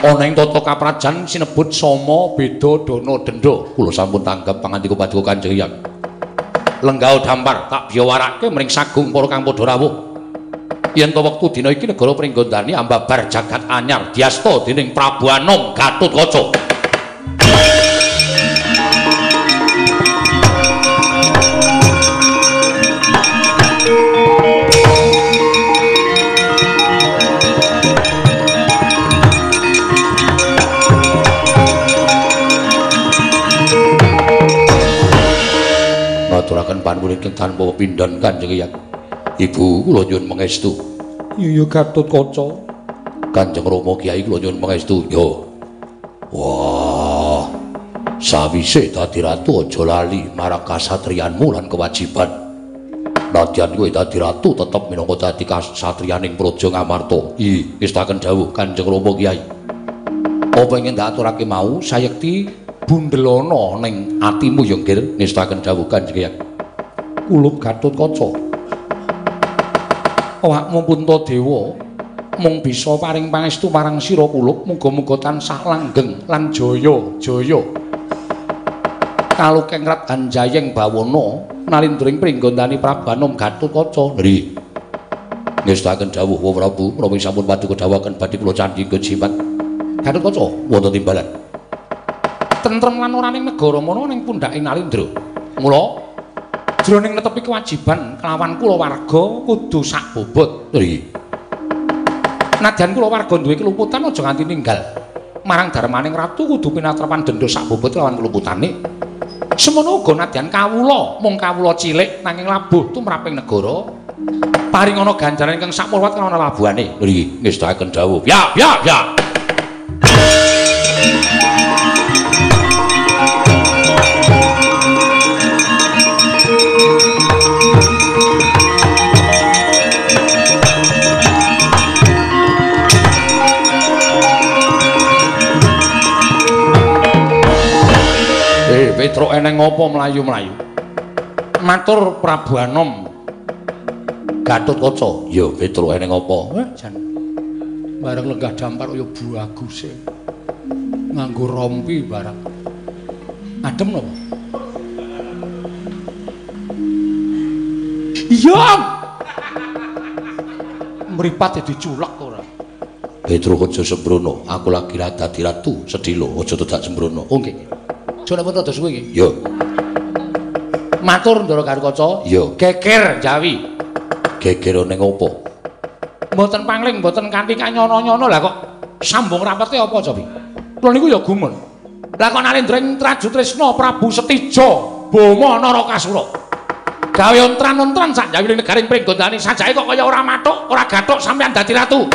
Ana ing tata kaprajan sinebut sama beda dana denda. Kula sampun tanggep pangandika paduka Kanjeng Hyang. Lenggao dampar tak biyawarake mring sagung para kang padha rawuh. Yen to wektu dina iki negara Pringgondani ambabar jagat anyar diasta dening Prabu Anom Gatotkaca. Ngaturaken panuwun ingkang tanpa pepindhan Kanjeng Hyang. Ibu kula nyuwun pangestu. Iya Gatotkaca. Kanjeng Rama Kyai kula nyuwun pangestu. Ya. Wah. Sawise dadi ratu aja lali marang kasatriyanmu lan kewajiban. Nadyan kowe dadi ratu tetep minangka dadi kasatriyaning Praja Ngamarta. Iya, ngestaken dawuh Kanjeng Rama Kyai. Apa ingkang tak aturake mau sayekti bundelana ning atimu ya nggir ngestaken dawuh Kanjeng Hyang. Kulup Gatotkaca. Awakmu Puntadewa mung bisa paring pangestu marang sira kulup, muga-muga tansah langgeng lan jaya jaya. Kalukeng Rat Hanjayeng bawana nalindra ing Pringgondani Prabu Anom Gatotkaca. Nggih. Ngestakaken dawuh Wa Prabu, menawi sampun paduka dawuhaken badhe kula candhi kejimat. Gatotkaca wonten timbalan. Tentrem lan ora ning negara mana ning pundhake Nalindra. Mula jroning netepi kewajiban kelawan kulawarga kudu sak bobot. Nggih. Nadyan kulawarga duwe keluputan aja nganti ninggal. Marang darmaning ratu kudu pinatrepan denda sak bobot kelawan keluputane. Semono uga nadyan kawula mung kawula cilik nanging labuh tumraping negara paringana ganjaran ingkang sakmurwat kelawan labuhane. Nggih, ngestakaken dawuh. Ya, ya, ya. Petruk eneng apa mlayu-mlayu? Matur Prabu Anom Gatotkaca. Ya Petruk eneng apa? Jan. Bareng lenggah dampar kaya baguse. Nganggo rompi barang. Adem napa? Iya. Mripate diculek ora? Petruk aja sembrono, aku lagi ra dadi ratu sedhela, aja dadak sembrono. Oh nggih. Aja nek rada suwe iki. Ya. Matur Ndara Gatotkaca. Ya. Geger Jawi. Geger ning apa? Mboten pangling, mboten kanthi kanyono-nyono lah kok sambung rapete apa Jawi? Kula niku ya gumun. Lah kok Nalendra ing Trajutrisna Prabu Setija Boma Narakasura. Gawe ontran-ontran sak Jawi negaring Pringgondani sajake kok kaya ora mathuk, ora gathuk sampeyan dadi ratu.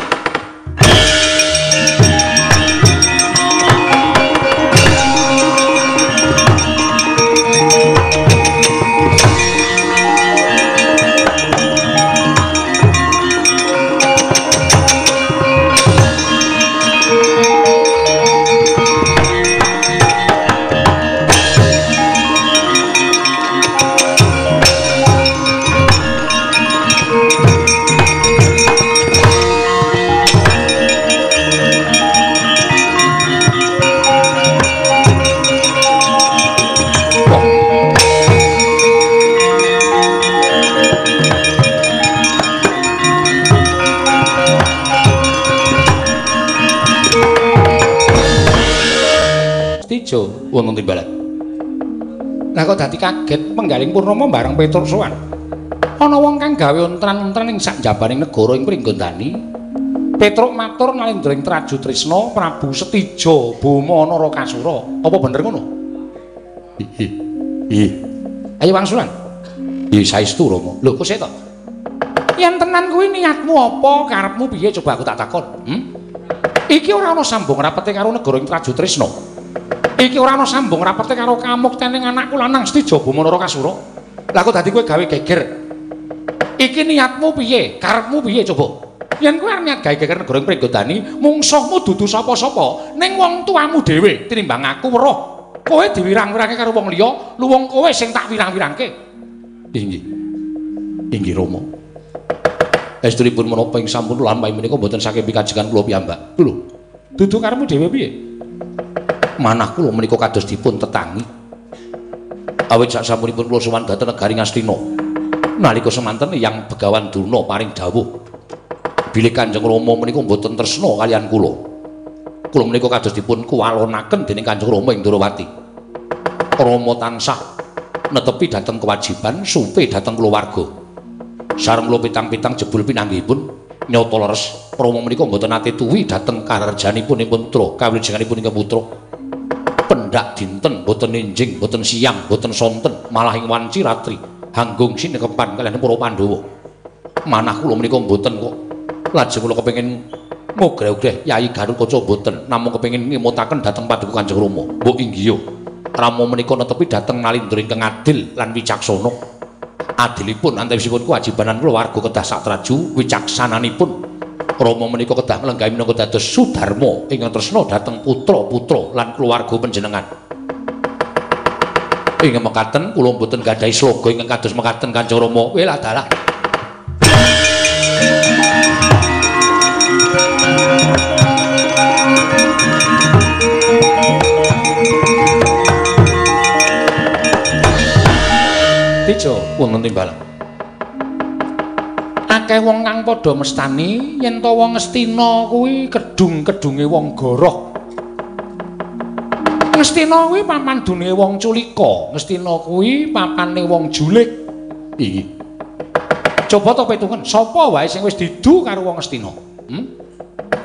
Wonten timbalan. Lah kok dadi kaget penggaling Purnama bareng Petruk sowan. Ana wong kang gawe ontran-ontran ing sak njabaning negara ing Pringgondani. Petruk matur Nalendra ing Trajutrisna Prabu Setija Boma Narakasura. Apa bener ngono? Ih. Ayo wangsulan. Ih saestu Rama. Lho kok sik to? Yen tenan kuwi niatmu apa, karepmu piye coba aku tak takon. Iki ora ana sambung rapete karo negara ing Trajutrisna. Iki ora ana sambung rapete karo kamuktening anakku lanang Setija Boma Narakasura. Lah kok dadi kowe gawe geger. Iki niatmu piye? Karepmu piye coba? Yen kowe arep niat gawe geger negara ing Pringgondani, mungsuhmu dudu sapa-sapa, ning wong tuamu dhewe tinimbang aku weruh. Kowe diwirang-wirangke karo wong liya, luwung kowe sing tak wirang-wirangke. Inggih. Inggih Rama. Estunipun menapa ing sampun lampahi menika mboten saking pikajengan kula piyambak. Lho, dudu karepmu dhewe piye? Manah kula menika kados dipun tetangi. Awit sak sampunipun kula sowan dhateng negari Ngastina. Nalika semanten Hyang Begawan Durna paring dawuh bilih Kanjeng Rama menika mboten tresna kaliyan kula. Kula menika kados dipun kuwalonaken dening Kanjeng Rama ing Ndrawati. Rama tansah netepi dhateng kewajiban supe dhateng kulawarga. Sareng kula pitang-pitang jebul pinanggihipun nyata leres Rama menika mboten nate tuwi dhateng kararjanipun ing putra, kawilujenganipun ing putra. Pendak dinten boten enjing, boten siang, boten sonten, malah ing wanci ratri hanggung sinekepan kaliyan para Pandhawa. Manah kula menika mboten kok. Lajeng kula kepengin ngogreh-ogreh Yai Gatotkaca mboten, namung kepengin ngemutaken dhateng paduka Kanjeng Rama. Mbok inggih Rama menika netepi dhateng Nalindra ingkang adil lan wicaksana. Adilipun antawisipun kewajibanan kulawarga kedah satraju, wicaksananipun Rama menika kedah nglenggahi minangka dados sudarma ingkang tresna dhateng putra-putra lan keluarga panjenengan. Ing mekaten kula mboten gadhahi sloga ingkang kados mekaten Kanjeng Rama. Welah dalah. Tejo wonten timbalan. Akeh wong kang padha mestani yen to wong Ngastina kuwi kedung-kedunge wong goroh. Ngastina kuwi papan dununge wong culika, Ngastina kuwi papane wong julik. Iki. Coba to petungen, sapa wae sing wis didu karo wong Ngastina?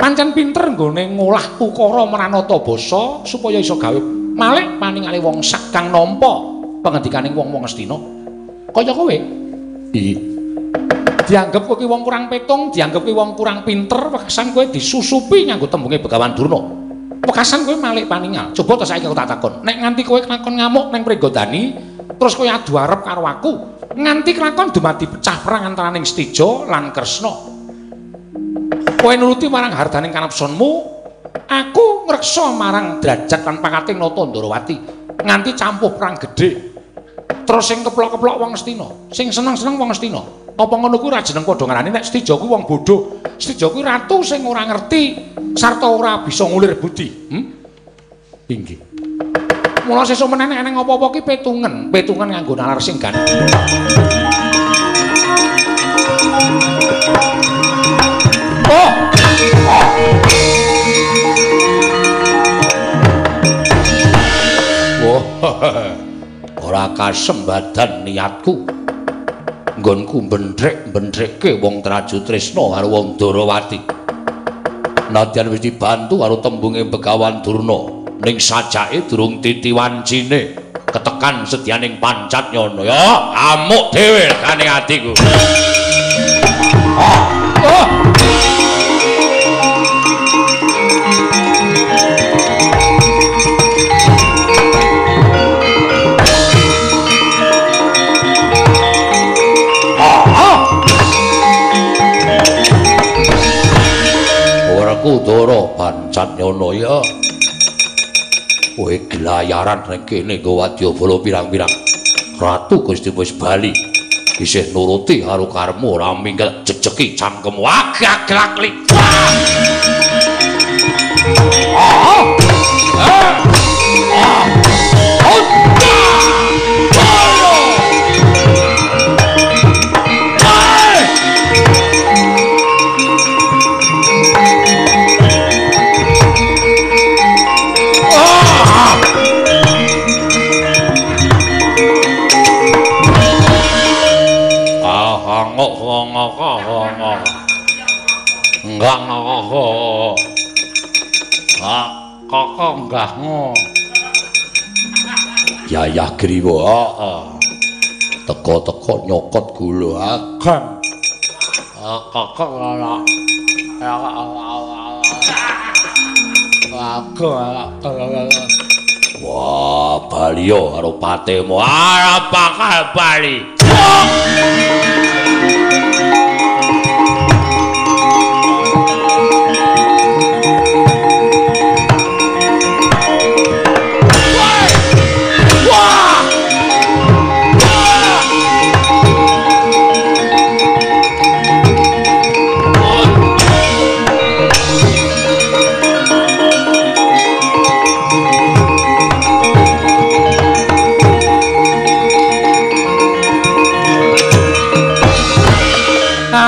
Pancen pinter nggone ngolah ukara mranata basa supaya iso gawe malik paningale wong sak kang nampa pengendikaning wong-wong Ngastina. Kaya kowe. Iki. Dianggep kowe ki wong kurang petung, dianggep kowe wong kurang pinter, wekasan kowe disusupi nganggo tembunge Begawan Durna. Wekasan kowe malik paningal. Coba to saiki aku tak takon. Nek nganti kowe kelakon ngamuk ning Pringgodani, terus kowe adu arep karo aku, nganti kelakon dumadi pecah perang antaraning Setija lan Kresna. Kowe nuruti marang hardaning kanapsonmu, aku ngreksa marang derajat lan pangkating Nata Ndorowati, nganti campuh perang gedhe. Terus sing keplok-keplok wong Ngastina, sing seneng-seneng wong Ngastina. Apa ngono kuwi ora jeneng padha ngarani nek Setija kuwi wong bodho. Setija kuwi ratu sing ora ngerti sarta ora bisa ngulir budi. Inggih. Mula sesuk meneh nek eneng apa-apa ki petungen, petungen nganggo nalar sing gandeng. Oh. Oh. Ora kasembadan niatku. Nggonku bendrek-bendrekke wong Traju Tresna karo wong Ndorowati. Nadyan wis dibantu karo tembunge Begawan Durna, ning sajake durung titi wancine ketekan sedyaning pancat nyono. Ya, amuk dhewe regane atiku. Oh. Kudara pancat nyono ya. Kowe gelayaran ning kene nggo wadyabala pirang-pirang. Ratu Gusti wis bali. Isih nuruti karo karepmu ora mingkel jejeki cangkemmu. Agak-agak. Yayah Griwa, heeh. Teko-teko nyokot gula agan. Kakak ora. Wah, baliyo karo patemu. Ora bakal bali.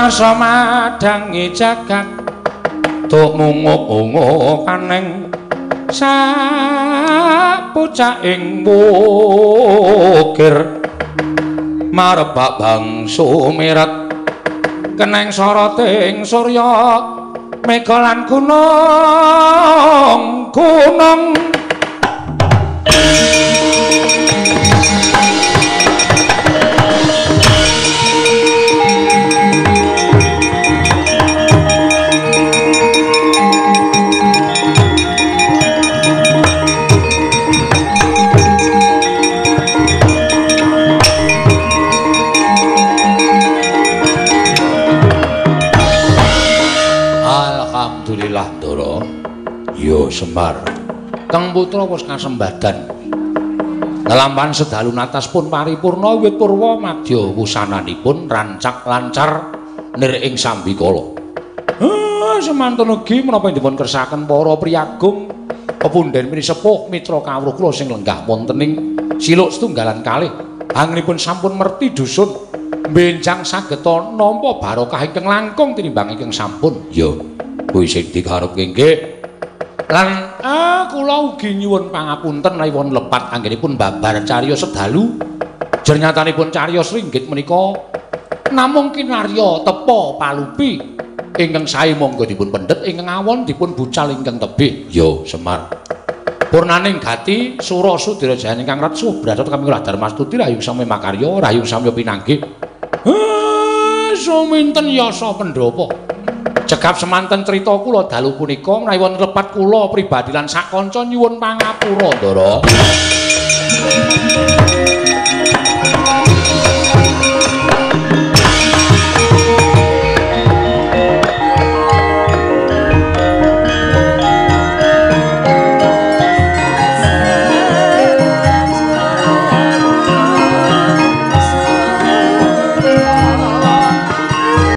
Karsa madangi jagat tuk mungup-mungup aneng sapucaking wukir marebak bangsu miret keneng soroting surya mega lan gunung gunung. Alhamdulillah Ndara. Yo Semar. Kang putra wis kasembadan. Lelampahan sedalu natas pun paripurna wiwit purwa madya wusananipun rancak lancar nir ing sambikala. Semantun ugi menapa dipun kersakaken para priyagung pepunden pinisepuh mitra kawruh kula sing lenggah wonten ing siluk setunggalan kalih. Anggenipun sampun merti dusun Benjang sageta nampa barokah ingkang langkung tinimbang ingkang sampun. Ya, kuwi sing dikarepke nggih. Lan kula ugi nyuwun pangapunten menawi wonten lepat anggenipun babar cariyos sedalu. Jernyatanipun cariyos ringgit menika namung kinarya tepa palupi ingkang sae monggo dipun pendhet, ingkang awon dipun bucal ingkang tebih. Ya, Semar. Purnaning gati sura sudira jayan ingkang retsuh brasat kami kula Darmastuti rahyung sami makarya rahyung samya pinanggih. Suminten yasa pendhapa. Cekap semanten crita kula dalu punika menawi wonten lepat kula pribadi lan sakanca nyuwun pangapura, Ndara.